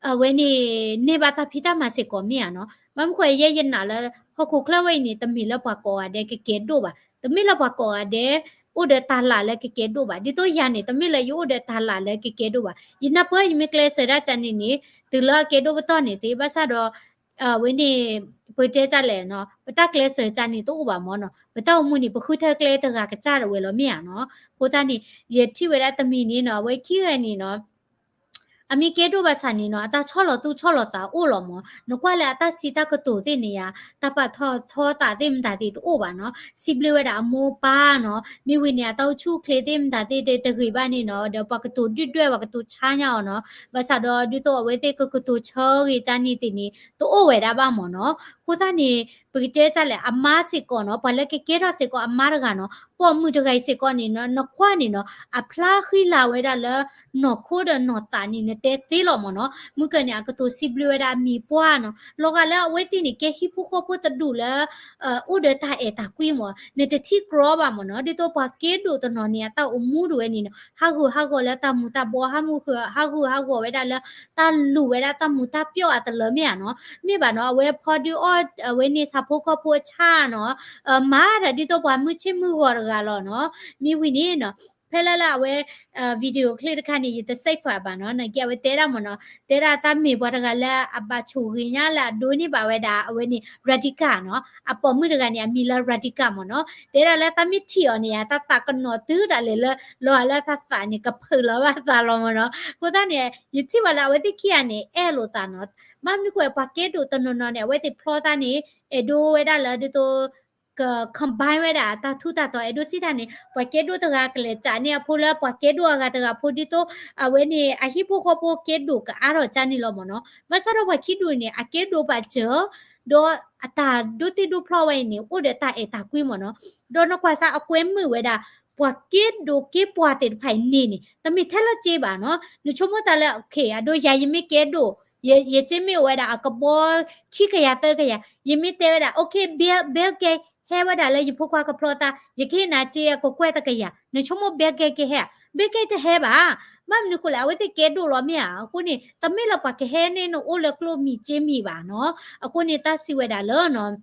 အဝဲန့ၣ် န့ၢ်ဘၣ်တၢ်ဖံးတၢ်မၤစ့ၢ်ကီးမ့ၢ်ဧါနီၤ. ဘၣ်မနုၤဃိ ယဲယနာ်လၢ ဟီၣ်ခိၣ်ချၢဝဲအံၤန့ၣ် တမ့ၢ်လၢပှၤကိးဂၤဒဲးကကဲဒိၣ်ဘၣ်, တမ့ၢ်လၢပှၤကိးဂၤဒဲး အိၣ်ဒီးတၢ်လၢ်လၢကကဲဒိၣ်ဘၣ်. ဒ်သိးယၤန့ၣ် တမ့ၢ်လၢယအိၣ်ဒီးတၢ်လၢ်လၢကကဲဒိၣ်ဘၣ်. ယနၢ်ပၢၢ်ယမ့ၢ်ကျဲးစၢးဒၣ်ကန့ၣ်န့ၣ် တုၤလၢအကဲဒိၣ်ပတီၢ်န့ၣ်သ့, ဘၣ်ဆၣ်ဒီး အဝဲန့ၣ် ပတဲတၢ်လဲၣ်နီၤ, ပတၢ်ကျဲးစၢးကန့ၣ်တအိၣ်ဘၣ်မၢ်နီၤ, ပတၢ်အိၣ်မူန့ၣ် ပဃုထၢကျဲတဂၤကစၢ်ဒၣ်ဝဲလီၤမ့ၢ်ဧါနီၤ. အဃိသတးန့ၣ် ယထံၣ်ဝဲဒၣ်တမံၤန့ၣ်နီၤ, အဝဲခံဂၤန့ၣ်နီၤ အမ့ၢ်ကဲဒိၣ်ဘၣ်ဆၣ်န့ၣ်နီၤ, အတၢ်ဆီၣ်လီၤသူၣ်ဆီၣ်လီၤသးအိၣ်လီၤမၢ်. နကွၢ်လၢအတၢ်စံးတၢ်ကတိၤသ့ၣ်န့ၣ်ယါ, တၢ်ပာ်ထီၣ်ထီသးသ့ၣ်မတၤသ့ၣ်တအိၣ်ဘၣ်နီၤ. စံးဘျုးဝဲဒၣ်အမိၢ်ပၢ်နီၤ, မ့ၢ်ဝံၤန့ၣ် အတၢ်အိၣ်ဆူၣ်အိၣ်ချ့သ့ၣ်မတၤသ့ၣ်တဂ့ၤဘၣ်န့ၣ်နီၤ, ဒီးပှၤကတိၤဒုၣ်ဒွဲၣ် ပှၤကတိၤဆါညါအီၤနီၤ. ဘၣ်ဆၣ်ဒီးဒ်သိးအဝဲသ့ၣ်ကကတိၤဆၢဂ့ၤကန့ၣ်သ့ၣ်န့ၣ် တအိၣ်ဝဲဒၣ်ဘၣ်မၢ်နီၤ. အဃိသတးန့ၣ် ပကတဲတၢ်လဲၣ် အမါစ့ၢ်ကီးနီၤ, ပှၤလၢကကဲထီၣ်စ့ၢ်ကီးအမါတဂၤနီၤ, ပိာ်မုၣ်တဂၤအံၤစ့ၢ်ကီးန့ၣ်နီၤ, နကွၢ်န့ၣ်နီၤ, အဖျါဃံလၤဝဲဒၣ်လၢ နီၢ်ခိဒီးနီၢ်သးန့ၣ် နတဲသ့လီၤမၢ်နီၤ. မုၢ်ကၢၢ်န့ၣ် အကတိၤစံးဘျုးဝဲဒၣ်အမံၤပှၢ်နီၤ, လီၤဂာ်လၢအဝဲသ့ၣ်န့ၣ် ကဲဟံၣ်ဖိဃီဖိတဒူၣ်လၢ အိၣ်ဒီးတၢ်အဲၣ်တၢ်ကွံမၢ်, နတထံၣ်ကြီဘၣ်မၢ်နီၤ. ဒ်သိးပှၤကဲဒိၣ်တနီၤန့ၣ် အတၢ်အိၣ်မူတဝဲန့ၣ်နီၤ, ဟးဂူာ်ဟးဂီၤလၢတၢ်မူၤတၢ်ဘှီး, ဟးဂူာ်ဟးဂီၤဝဲဒၣ်လၢ တၢ်လူၤဝဲဒၣ်တၢ်မူၤတၢ်ပျီၣ်အတလၢမ့ၢ်ဧါနီၤ. မ့ၢ်ဘၣ်နီၤ, အဝဲဖီဒုးအီၣ် အဝဲန့ၣ်ဆၣ်ဖိကီၢ်ဖိအဆၣ်နီၤ, မၤတၢ်ဒ်သိးပှၤမုၢ်ဆ့ၣ်မုၢ်ဂီၤတဂၤလီၤနီၤ. မ့ၢ်ဝံၤန့ၣ်နီၤ, ဖဲလၢလၢအဝဲ video clip တခါန့ၣ် ယတ save ဘၣ်နီၤ, နာ်က့အဝဲတဲဒၣ်မၢ်နီၤ, တဲဒၣ်သးမ့ၢ်ပှၤတဂၤလၢအဘၣ်ဆိၣ်ဂ့ၤညါလၢအဒိးန့ၢ်ဘၣ်ဝဲဒၣ် အဝဲန့ၣ် Radhika နီၤ, အပိာ်မုၣ်တဂၤန့ၣ် အမံၤလၢ Radhika မၢ်နီၤ. တဲဒၣ်လၢသးမ့ၢ်ထံၣ်အီၤန့ၣ် သးသးကနီၤတုၤဒၣ်လဲာ်လၢ လီၤဂာ်လၢသးသးန့ၣ် ကဖုးလီၤဘၣ်သးလီၤမၢ်နီၤ. အဃိသတးန့ၣ် ယထံၣ်ဘၣ်လၢအဝဲသ့ၣ်ခံဂၤန့ၣ် အဲၣ်လိာ်သးနီၤ. ဘၣ်မနုၤဃိ ပှၤကဲဒိၣ်တနီၤနီၤန့ၣ် အဝဲသ့ၣ်ဖျီသးန့ၣ် အဲၣ်ဒိးဝဲဒၣ်လၢဒ်သိး က combine ဝဲဒၣ်တၢ်ထူးတၢ်တီၤ အဲၣ်ဒိးစံးတၢ်န့ၣ် ပှၤကဲဒိၣ်တဂၤကလဲၤစးန့ၢ်အဖိလၢ ပှၤကဲဒိၣ်အဂၤတဂၤဖိ ဒ်သိး အဝဲန့ၣ် အဟံၣ်ဖိဃီဖိကဲဒိၣ်ကအါထီၣ်ကန့ၣ်လီၤမၢ်နီၤ. ဘၣ်ဆၣ်ဒီးပှၤခံဒူၣ်န့ၣ် အကဲဒိၣ်ဘၣ်စၢၤ ဒီးအတၢ်ဒိးတ့ဒိးဖျီဝဲအံၤန့ၣ် အိၣ်ဒီးတၢ်အဲၣ်တၢ်ကွံမၢ်နီၤ. ဒီးနကွၢ်စ့ၢ်အကွဲမုာ်ဝဲဒၣ် ပှၤကဲဒိၣ်ကဲပှၤသ့ၣ်တဖၣ်အံၤန့ၣ်န့ၣ် တမ့ၢ်ထဲလၢက့ဘၣ်နီၤ. နဆိကမိၣ်သးလၢ okay အဒိ ယၤယမ့ၢ်ကဲဒိၣ် ယ ယက့မ့ၢ်အိၣ်ဝဲဒၣ်အကဘီ ခံကယၤသၢကယၤ ယမ့ၢ်တဲဝဲဒၣ် okay Bill Bill Gates ဟဲဝဲဒၣ်လၢယဖိခွါကဖျီသး ယကဟ့ၣ်နၤစ့အကကွဲၢ်တကယၤ နဆိကမိၣ် Bill Gates ကဟဲဧါ. Bill Gates တဟဲဘၣ်. ဘၣ်မနုၤဃိလဲၣ် အဝဲသ့ၣ်ကဲဒိၣ်လီၤမ့ၢ်ဧါ. အဃိန့ၣ် တမ့ၢ်လၢပှၤကဟဲန့ၢ်နအိၣ်လၢကျိမံၤစ့မံၤဘၣ်နီၤ. အဃိန့ၣ်တၢ်စံးဝဲဒၣ်လၢ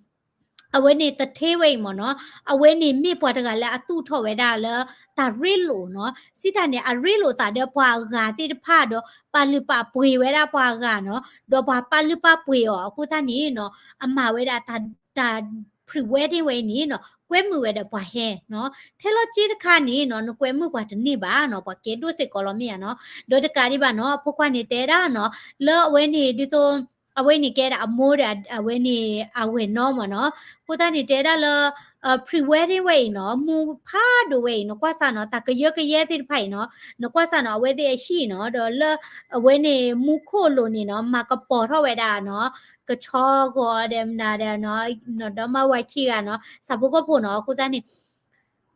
အဝဲန့ၣ်တထ့ဝဲအံၤမ့ၢ်နီၤ. အဝဲန့ၣ်မ့ၢ်ပှၤတဂၤလၢအသူၣ်ထီၣ်ဝဲဒၣ်လၢ တၢ်ရ့လိာ်နီၤ. စံးတၢ်န့ၣ် အရ့လိာ်သးဒီးပှၤအဂၤသ့ၣ်တဖၣ်ဒီး ပာ်လုၢ်ပာ်ပှ့ၤဝဲဒၣ်ပှၤအဂၤနီၤ. ဒီးပှၤပာ်လုၢ်ပာ်ပှ့ၤအီၤအဃိသတးန့ၣ်နီၤ အမၤဝဲဒၣ်တၢ် တၢ် pre-wedding ဝဲအံၤန့ၣ်နီၤ ကွဲမုာ်ဝဲဒီးပှၤဟဲနီၤ. ထဲလီၤက့တခါန့ၣ်နီၤ နကွဲမုာ်ပှၤတန့ၢ်ဘၣ်နီၤ ပှၤကဲဒိၣ်စ့ၢ်ကီးလီၤမ့ၢ်ဧါနီၤ. ဒီးတကးဒံးဘၣ်နီၤ အဖိခွါန့ၣ်တဲဒၣ်နီၤ လၢအဝဲန့ၣ်ဒ်သိး အဝဲန့ၣ်ကဲဒၣ်အမိၢ်ဒီးအဝဲန့ၣ်အဝဲၢ်နီၢ်မ့ၢ်နီၤ. အဃိသတးန့ၣ်တဲဒၣ်လၢ pre-wedding ဝဲအံၤနီၤ မူဖးဒိၣ်ဝဲအံၤ နကွၢ်စၢ်နီၤ တၢ်ကယၢကယဲသ့ၣ်တဖၣ်အံၤနီၤ နကွၢ်စၢ်နီၤ အဝဲသ့ၣ်အဟံၣ်နီၤ ဒီးလၢအဝဲန့ၣ်မူခိၣ်လိၤန့ၣ်နီၤ မၤကပီၤထီၣ်ဝဲဒၣ်နီၤ ကဆီဂီၤဒီးမနုၤဒီးနီၤ နီၢ်ဒီမါဝၤခံဂၤနီၤ ဆၣ်ဖိကီၢ်ဖိနီၤ. အဃိသတးန့ၣ်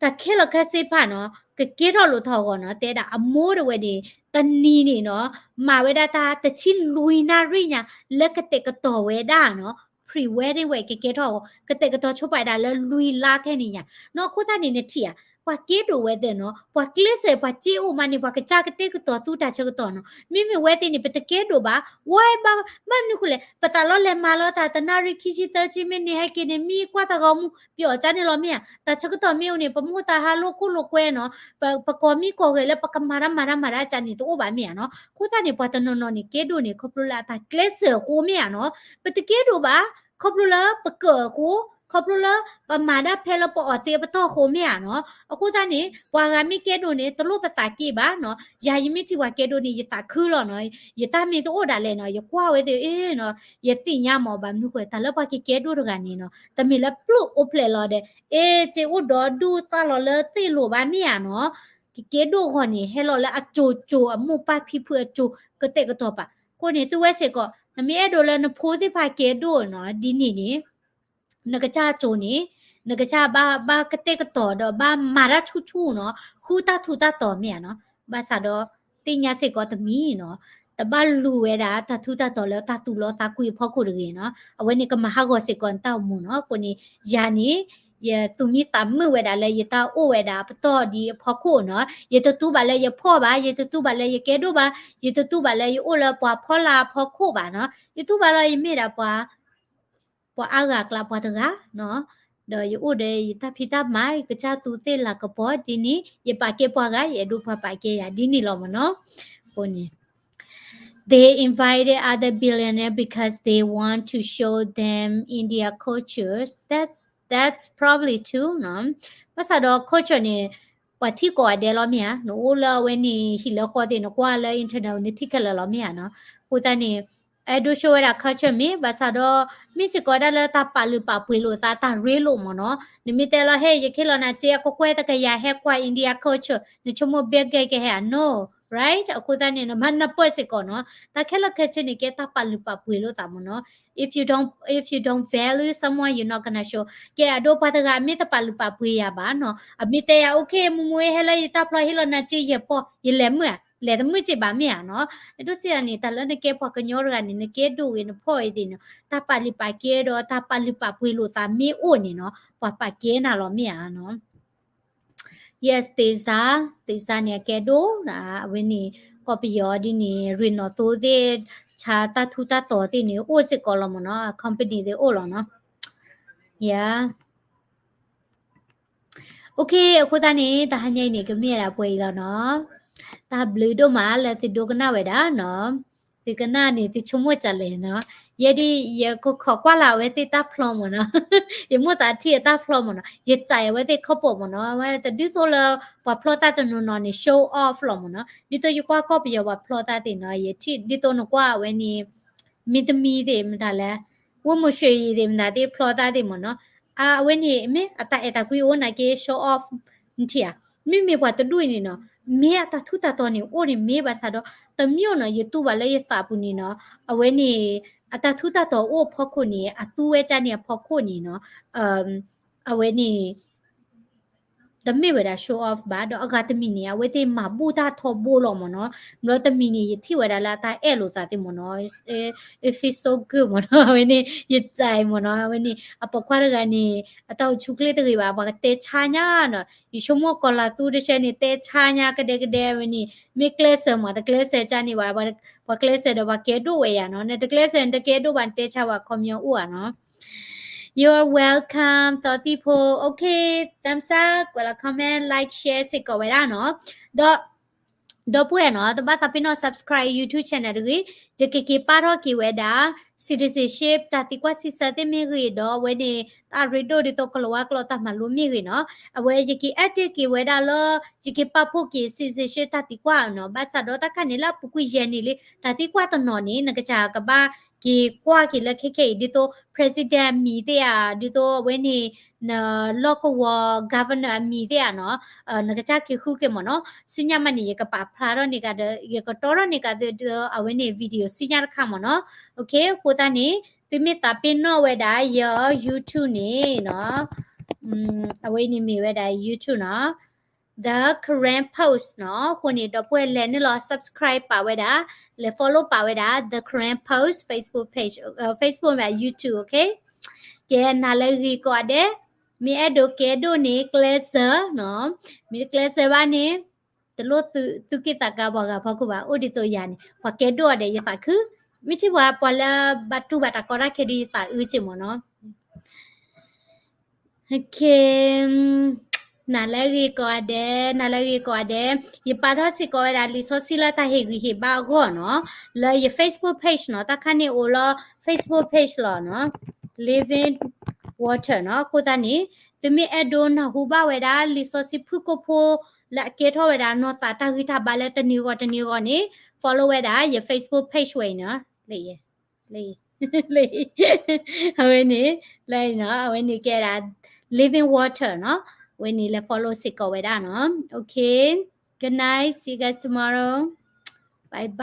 တၢ်ခဲလၢာ်ခဲဆ့တဖၣ်နီၤ ကကဲထီၣ်လိာ်ထီၣ်အဂီၢ်နီၤ တဲဒၣ်အမိၢ်တဝဲန့ၣ် တနံၤန့ၣ်နီၤ မၤဝဲဒၣ်တၢ်တဆံလွံၢ်နၣ်ရံၣ်ညါ လၢကတဲာ်ကတီၤဝဲဒၣ်နီၤ pre-wedding ဝဲကကဲထီၣ်အဂီၢ် ကတဲာ်ကတီၤဆိပာ်ဒၣ်လၢလွံၢ်လါထဲန့ၣ်ညါနီၤ. အဃိသတးန့ၣ်နထံၣ်ဧါ ပှၤကဲဒိၣ်ဝဲသ့ၣ်နီၤ ပှၤကျဲးစၢးပှၤစ့အိၣ်မးန့ၣ် ပှၤကစၢ်ကတဲာ်ကတီၤသူတၢ်ဆၢကတီၢ်နီၤ. မ့မ့ၢ်ဝဲသ့ၣ်န့ၣ် ပတကဲဒိၣ်ဘၣ် ဝဲဘၣ် ဘၣ်မနုၤဃိလဲၣ် ပသးလီၤလဲၤမၤလီၤတၢ်တနၣ်ရံၣ်ခံဆံသၢဆံမ့ၢ်န့ၢ်ဟဲက့ၤန့ၣ် မံကွၢ်တၢ်ဂီၤမူ ပျီၣ်ကန့ၣ်လီၤမ့ၢ်ဧါ. တၢ်ဆၢကတီၢ်မ့ၢ်အိၣ်န့ၣ် ပမိၢ်သးဟးလိာ်ခိၣ်လိာ်ကွဲနီၤ ပ ပကီၢ်မံကီၢ်ဂဲၤလၢပကမၤတၢ်မၤတၢ်မၤတၢ်ကန့ၣ်တအိၣ်ဘၣ်မ့ၢ်ဧါနီၤ. အဃိသတးန့ၣ် ပှၤတနီၤနီၤန့ၣ် ကဲဒိၣ်န့ၣ် ခီဖျိလၢအတၢ်ကျဲးစၢးအဃိမ့ၢ်ဧါနီၤ. ပတကဲဒိၣ်ဘၣ် ခီဖျိလၢပကၢၣ်အဃိ ခီဖျိလၢပမၤဒၣ်ဖဲလၢပအီၣ်သ့အပတီၢ်အဃိမ့ၢ်ဧါနီၤ. အဃိသတးန့ၣ် ပှၤဂၤမ့ၢ်ကဲဒိၣ်န့ၣ် တလိၣ်ပသးက့ဘၣ်နီၤ. ယၤယမ့ၢ်ထံၣ်ပှၤကဲဒိၣ်န့ၣ် ယသးခုလီၤနီၤ. ယတၢ်မ့ၢ်တအိၣ်ဒၣ်လဲာ်နီၤ ယကွၢ်ဝဲသ့ၣ်အ့နီၤ ယသ့ၣ်ညါမး ဘၣ်မနုၤဃိ တၢ်လၢပှၤကကဲဒိၣ်တဂၤန့ၣ်နီၤ တမ့ၢ်လၢပျုၢ်အိၣ်ဖျဲၣ်လီၤဒီး အ့ စ့အိၣ်ဒီဒူၣ်သၣ်လီၤလၢသ့ၣ်လိၤဘၣ်မ့ၢ်ဧါနီၤ. ကကဲဒိၣ်အဂီၢ်န့ၣ် ဟဲလီၤလၢအစိၤစိၤ အမိၢ်ပၢ်ဖံဖုအစိၤ ကတဲာ်ကတီၤပာ်. အဃိန့ၣ် သုဝဲစ့ၢ်ကီး နမ့ၢ်အဲၣ်ဒိးလၢနဖိသ့ၣ်တဖၣ်ကဲဒိၣ်နီၤ ဒ်န့ၣ်န့ၣ် နကစၢ်အစိၤန့ၣ် နကစၢ်ဘၣ် ဘၣ်ကတဲာ်ကတီၤဒီးဘၣ်မၤတၢ်ဆူၣ်ဆူၣ်နီၤ ဃုတၢ်ထူးတၢ်တီၤမ့ၢ်ဧါနီၤ. ဘၣ်ဆၣ်ဒီး သ့ၣ်ညါစ့ၢ်ကီးတမံၤနီၤ တဘၣ်လူၤဝဲဒၣ်တၢ်ထူးတၢ်တီၤလၢတၢ်သူၣ်လီသးကွံအဖီခိၣ်တဂ့ၤနီၤ. အဝဲန့ၣ်ကမၤဟးဂီၤစ့ၢ်ကီးနတၢ်အိၣ်မူနီၤ. အဃိန့ၣ် ယၤန့ၣ် ယသူၣ်မံသးမုာ်ဝဲဒၣ်လၢယတၢ်အိၣ်ဝဲဒၣ်ပတီၢ်ဒ်အဖီခိၣ်နီၤ. ယတတူၢ်ဘၣ်လၢယဖှီၣ်ဘၣ် ယတတူၢ်ဘၣ်လၢယကဲဒိၣ်ဘၣ် ယတတူၢ်ဘၣ်လၢယအိၣ်လၢပှၤဖီလာ်အဖီခိၣ်ဘၣ်နီၤ. ယတူၢ်ဘၣ်လၢယမ့ၢ်ဒၣ်ပှၤ ပှၤအါဂၤအကျါပှၤတဂၤနီၤ. ဒီးယအိၣ်ဒီးယတၢ်ဖံးတၢ်မၤ ယကစၢ်သူးသ့ၣ်လၤကပီၤဒ်န့ၣ် ယပာ်ကဲပှၤဂၤ ယအဲၣ်ဒိးပှၤပာ်ကဲယၤဒ်န့ၣ်လီၤမ့ၢ်နီၤ. အဃိန့ၣ် they invited other billionaire because they want to show them India cultures. That's that's probably true နီၤ. ဘၣ်ဆၣ်ဒီး culture န့ၣ် ပှၤထံၣ်ကိးဂၤဒဲးလီၤမ့ၢ်ဧါ, နအိၣ်လၢအဝဲန့ၣ်ဟံၣ်လၢဃီသ့ၣ် နကွၢ်လၢ internet နထံၣ်ခဲလၢာ်လီၤမ့ၢ်ဧါနီၤ. အဃိသတးန့ၣ် အဲၣ်ဒိး show ဝဲဒၣ် culture မ့ၢ် ဘၣ်ဆၣ်ဒီး မ့ၢ်စ့ၢ်ကီးဝဲဒၣ်လၢတၢ်ပာ်လုၢ်ပာ်ပှ့ၤလိာ်သး တၢ်ရ့လိာ်မ့ၢ်နီၤ. နမ့ၢ်တဲလီၤ ဟဲ ယခ့လီၤနၤစ့ အကကွဲၢ်တကယၤ ဟဲကွၢ် India culture နဆိကမိၣ် Bill Gates ကဟဲဧါ, no, right? အဃိသတးန့ၣ် နဘၣ်နၢ်ပၢၢ်စ့ၢ်ကီးနီၤ. တၢ်ခဲလၢာ်ခဲဆ့န့ၣ် ကဲတၢ်ပာ်လုၢ်ပာ်ပှ့ၤလိာ်သးမ့ၢ်နီၤ. If you don't, if you don't value someone, you're not gonna show. ကဲအဒိ ပှၤတဂၤမ့ၢ်တပာ်လုၢ်ပာ်ပှ့ၤယၤဘၣ်နီၤ, အမ့ၢ်တဲယၤ okay မူမူ ဟဲလၢယတၢ်ဖျီ ဟ့ၣ်လီၤနၤစ့ ယဲၢ်ပီၢ် ယလဲၤမုာ်ဧါ, လဲၤတမုာ်စ့ဘၣ်မ့ၢ်ဧါနီၤ. အဲၣ်ဒိးစံးယၤန့ၣ် တၢ်လၢနကဲပှၤကညီတဂၤန့ၣ် နကဲဒိၣ်ဂ့ၤနဖှီၣ်ဂ့ၤသ့ၣ်နီၤ, တၢ်ပာ်လုၢ်ပာ်ကဲဒီး တၢ်ပာ်လုၢ်ပာ်ပှ့ၤလိာ်သးမ့ၢ်အိၣ်န့ၣ်နီၤ, ပှၤပာ်ကဲနၤလီၤမ့ၢ်ဧါနီၤ. Yes, သ့ၣ်စါ, သ့ၣ်စါန့ၣ် အကဲဒိၣ်, အဝဲန့ၣ် ကီၢ်ပယီၤဒ်န့ၣ် ရ့ၣ်နီၣ်သိသ့ၣ်, ဆါတၢ်ထူးတၢ်တီၤသ့ၣ်န့ၣ် အိၣ်စ့ၢ်ကီးလီၤမ့ၢ်နီၤ, company သ့ၣ်အိၣ်လီၤနီၤ. Yeah. Okay, အဃိသတးန့ၣ် တဟါညါအံၤန့ၣ် ကမ့ၢ်ဝဲဒၣ်ပှဲၤအံၤလီၤနီၤ. တၢ်ဘျုးဒိၣ်မးလၢသုဒိကနၣ်ဝဲဒၣ်နီၤ. သုကနၣ်န့ၣ် သုဆိကမိၣ်ဒ်လဲၣ်နီၤ. ယဲဒ် ယကခိးကွၢ်လၢ်အဝဲသ့ၣ်တၢ်ဖျီမ့ၢ်နီၤ, ယမိၣ်သးထံၣ်အတၢ်ဖျီမ့ၢ်နီၤ, ယစံးအဝဲသ့ၣ်ခီၣ်ပိာ်မ့ၢ်နီၤ, အဝဲတဒ်သိးလၢ ပှၤဖျီတၢ်တနီၤနီၤန့ၣ် show off လီၤမ့ၢ်နီၤ, ဒ်သိးယကွၢ်ကီၢ်ပယီၤပှၤဖျီတၢ်သ့ၣ်နီၤ, ယထံၣ်ဒ်သိးနကွၢ်အဝဲန့ၣ် မင်းသမီးသ့ၣ်မတၤလဲၣ်, ဝ့ၢ်မုၢ်ရွှေရည်သ့ၣ်မတၤသ့ၣ်ဖျီတၢ်သ့ၣ်မ့ၢ်နီၤ, အဝဲန့ၣ် မ့ၢ်အတၢ်အဲၣ်တၢ်ကွံအိၣ်နာ်က့ show off နထံၣ်ဧါ, မ့မ့ၢ်ပှၤတဒူၣ်အံၤန့ၣ်နီၤ, မ့ၢ်အတၢ်ထူးတၢ်တီၤန့ၣ်အိၣ်န့ၣ်မ့ၢ်ဘၣ်ဆၣ်ဒီး တမ့ၢ်နီၤ ယတူၢ်ဘၣ်လၢယသးပူၤန့ၣ်နီၤ, အဝဲန့ၣ် အတၢ်ထူးတၢ်တီၤအိၣ်အဖီခိၣ်န့ၣ် အသူဝဲဒၣ်န့ၣ်အဖီခိၣ်န့ၣ်နီၤ, အဝဲန့ၣ် တမ့ၢ်ဝဲဒၣ် show off ဘၣ်, ဒီးအဂၤတမံၤန့ၣ် အဝဲသ့ၣ်မၤဘူၣ်တၢ်ထီဘိလီၤမ့ၢ်နီၤ, ဘျီတမံၤန့ၣ် ယထံၣ်ဝဲဒၣ်လၢအတၢ်အဲၣ်လိာ်သးသ့ၣ်မ့ၢ်နီၤ, it feels so good မ့ၢ်နီၤ, အဝဲန့ၣ် ယစံးမ့ၢ်နီၤ, အဝဲန့ၣ် အပိာ်ခွါတဂၤန့ၣ် အတၢ်အိၣ်ဆူၣ်ချ့တဂ့ၤဘၣ်, ပှၤကတဲဆါညါနီၤ, ယဆိကမိၣ်ကီၤလၤသူတဆဲန့ၣ် တဲဆါညါကဒဲကဒဲဝဲန့ၣ်, မ့ၢ်ကျဲးစၢးမး တကျဲးစၢးကန့ၣ်ဘၣ်, ပှၤကျဲးစၢးဒီးပှၤကဲဒိၣ်ဝဲယၤနီၤ, နတကျဲးစၢး နတကဲဒိၣ်ဘၣ် နတဲဆါဝဲ ခီပညီအိၣ်ဧါနီၤ. You're welcome သီသံဖိ, okay, thumbs up, ကွဲးလီၤ comment, like, share စ့ၢ်ကီးဝဲဒၣ်နီၤ, ဒီး ဒီပုၢ်ဝဲၢ်နီၤ တဘၣ်သးပ့ၤနီၣ် subscribe YouTube channel တဂ့ၤ, ယကက့ၤပာ်ထီၣ်က့ၤဝဲဒၣ် citizenship တၢ်သံကွၢ်စံးဆၢသ့ၣ်မ့ၢ်ဂ့ၤ, ဒီးအဝဲန့ၣ် တၢ်ရ့ဒိၣ်ဒ်သိးကလၤဝါကျိာ်တၢ်မၤလိမ့ၢ်ဂ့ၤနီၤ, အဝဲယက့ၤ update က့ၤဝဲဒၣ်လၢ ယက့ၤပာ်ဖှိၣ်က့ၤ citizenship တၢ်သံကွၢ်နီၤ, ဘၣ်ဆၣ်ဒီးတၢ်ခါန့ၣ်လၢအပူၤကွံာ်ယဲၢ်နံၣ်လံ, တၢ်သံကွၢ်တနီၤန့ၣ် နကစၢ်ကဘၣ်က့ၤကွၢ်က့ၤလၢခဲခဲအံၤ ဒ်သိး president အမံၤသ့ၣ်ဧါ, ဒ်သိးအဝဲန့ၣ် နလီၢ်ကဝီၤ governor အမံၤသ့ၣ်ဧါနီၤ, နကစၢ်က့ၤဃုက့ၤမ့ၢ်နီၤ, ဆူညါမးန့ၣ် ယကပာ်ဖျါထီၣ်န့ၢ်ကဒီး ယကတီထီၣ်န့ၢ်ကဒီး အဝဲန့ၣ် video ဆူညါတခါမ့ၢ်နီၤ. Okay, အဃိသတးန့ၣ် သုမ့ၢ်သးပ့ၤနီၣ်ဝဲဒၣ်ယ YouTube န့ၣ်နီၤ, အဝဲန့ၣ်မ့ၢ်ဝဲဒၣ် YouTube နီၤ, The Karen Post နီၤ. အဃိန့ၣ် ဒီပုၢ်ဝဲၢ်လဲၤနုာ်လီၤ subscribe ပာ်ဝဲဒၣ်, လဲၤ follow ပာ်ဝဲဒၣ် The Karen Post Facebook page, Facebook မ့ၢ် YouTube, okay. ကဲ နၤလၢအဂ့ၤကိးဂၤဒဲး, မ့ၢ်အဲၣ်ဒိးကဲဒိၣ်န့ၣ် ကျဲးစၢးနီၤ, မ့ၢ်တကျဲးစၢးဘၣ်န့ၣ် တလိၣ်သုးက့ၣ်သးကါပှၤဂၤဖီခိၣ်ဘၣ်, အိၣ်ဒ်သိးယၤန့ၣ် ပှၤကဲဒိၣ်ဂၤဒဲး ယသးခု, မ့ၢ်ထံၣ်ပှၤ ပှၤလၢဘၣ်တူၢ်ဘၣ်တၢ်ကီတၢ်ခဲဒ်ယသးအုးက့ၤမ့ၢ်နီၤ. Okay, နၤလၢအဂ့ၤကိးဂၤဒဲး, နၤလၢအဂ့ၤကိးဂၤဒဲး, ယပာ်ထီၣ်စ့ၢ်ကီးဝဲဒၣ်လံာ်စီဆှံလၢတၢ်ဟ့ၣ်ဂံၢ်ဟ့ၣ်ဘါအဂီၢ်နီၤ, လၢယ Facebook page နီၤ, တၢ်ခါန့ၣ်အိၣ်လၢ Facebook page လီၤနီၤ, Living Water နီၤ. အဃိသတးန့ၣ် သုမ့ၢ်အဲၣ်ဒိးနၢ်ဟူဘၣ်ဝဲဒၣ် လံာ်စီဆှံဖုၣ်ကိာ်ဖိ လၢအကဲထီၣ်ဝဲဒၣ်နီၢ်သးတၢ်ဂံၢ်တၢ်ဘါလၢတနံၤဂီၢ်တနံၤဂီၢ်န့ၣ် follow ဝဲဒၣ်ယ Facebook page ဝဲအံၤနီၤ, လၢ လၢ အဝဲန့ၣ် လၢနီၤ, အဝဲန့ၣ်ကဲဒၣ် Living Water နီၤ, အဝဲန့ၣ်လဲၤ follow စ့ၢ်ကီးဝဲဒၣ်နီၤ. Okay, good night, see you guys tomorrow, bye bye.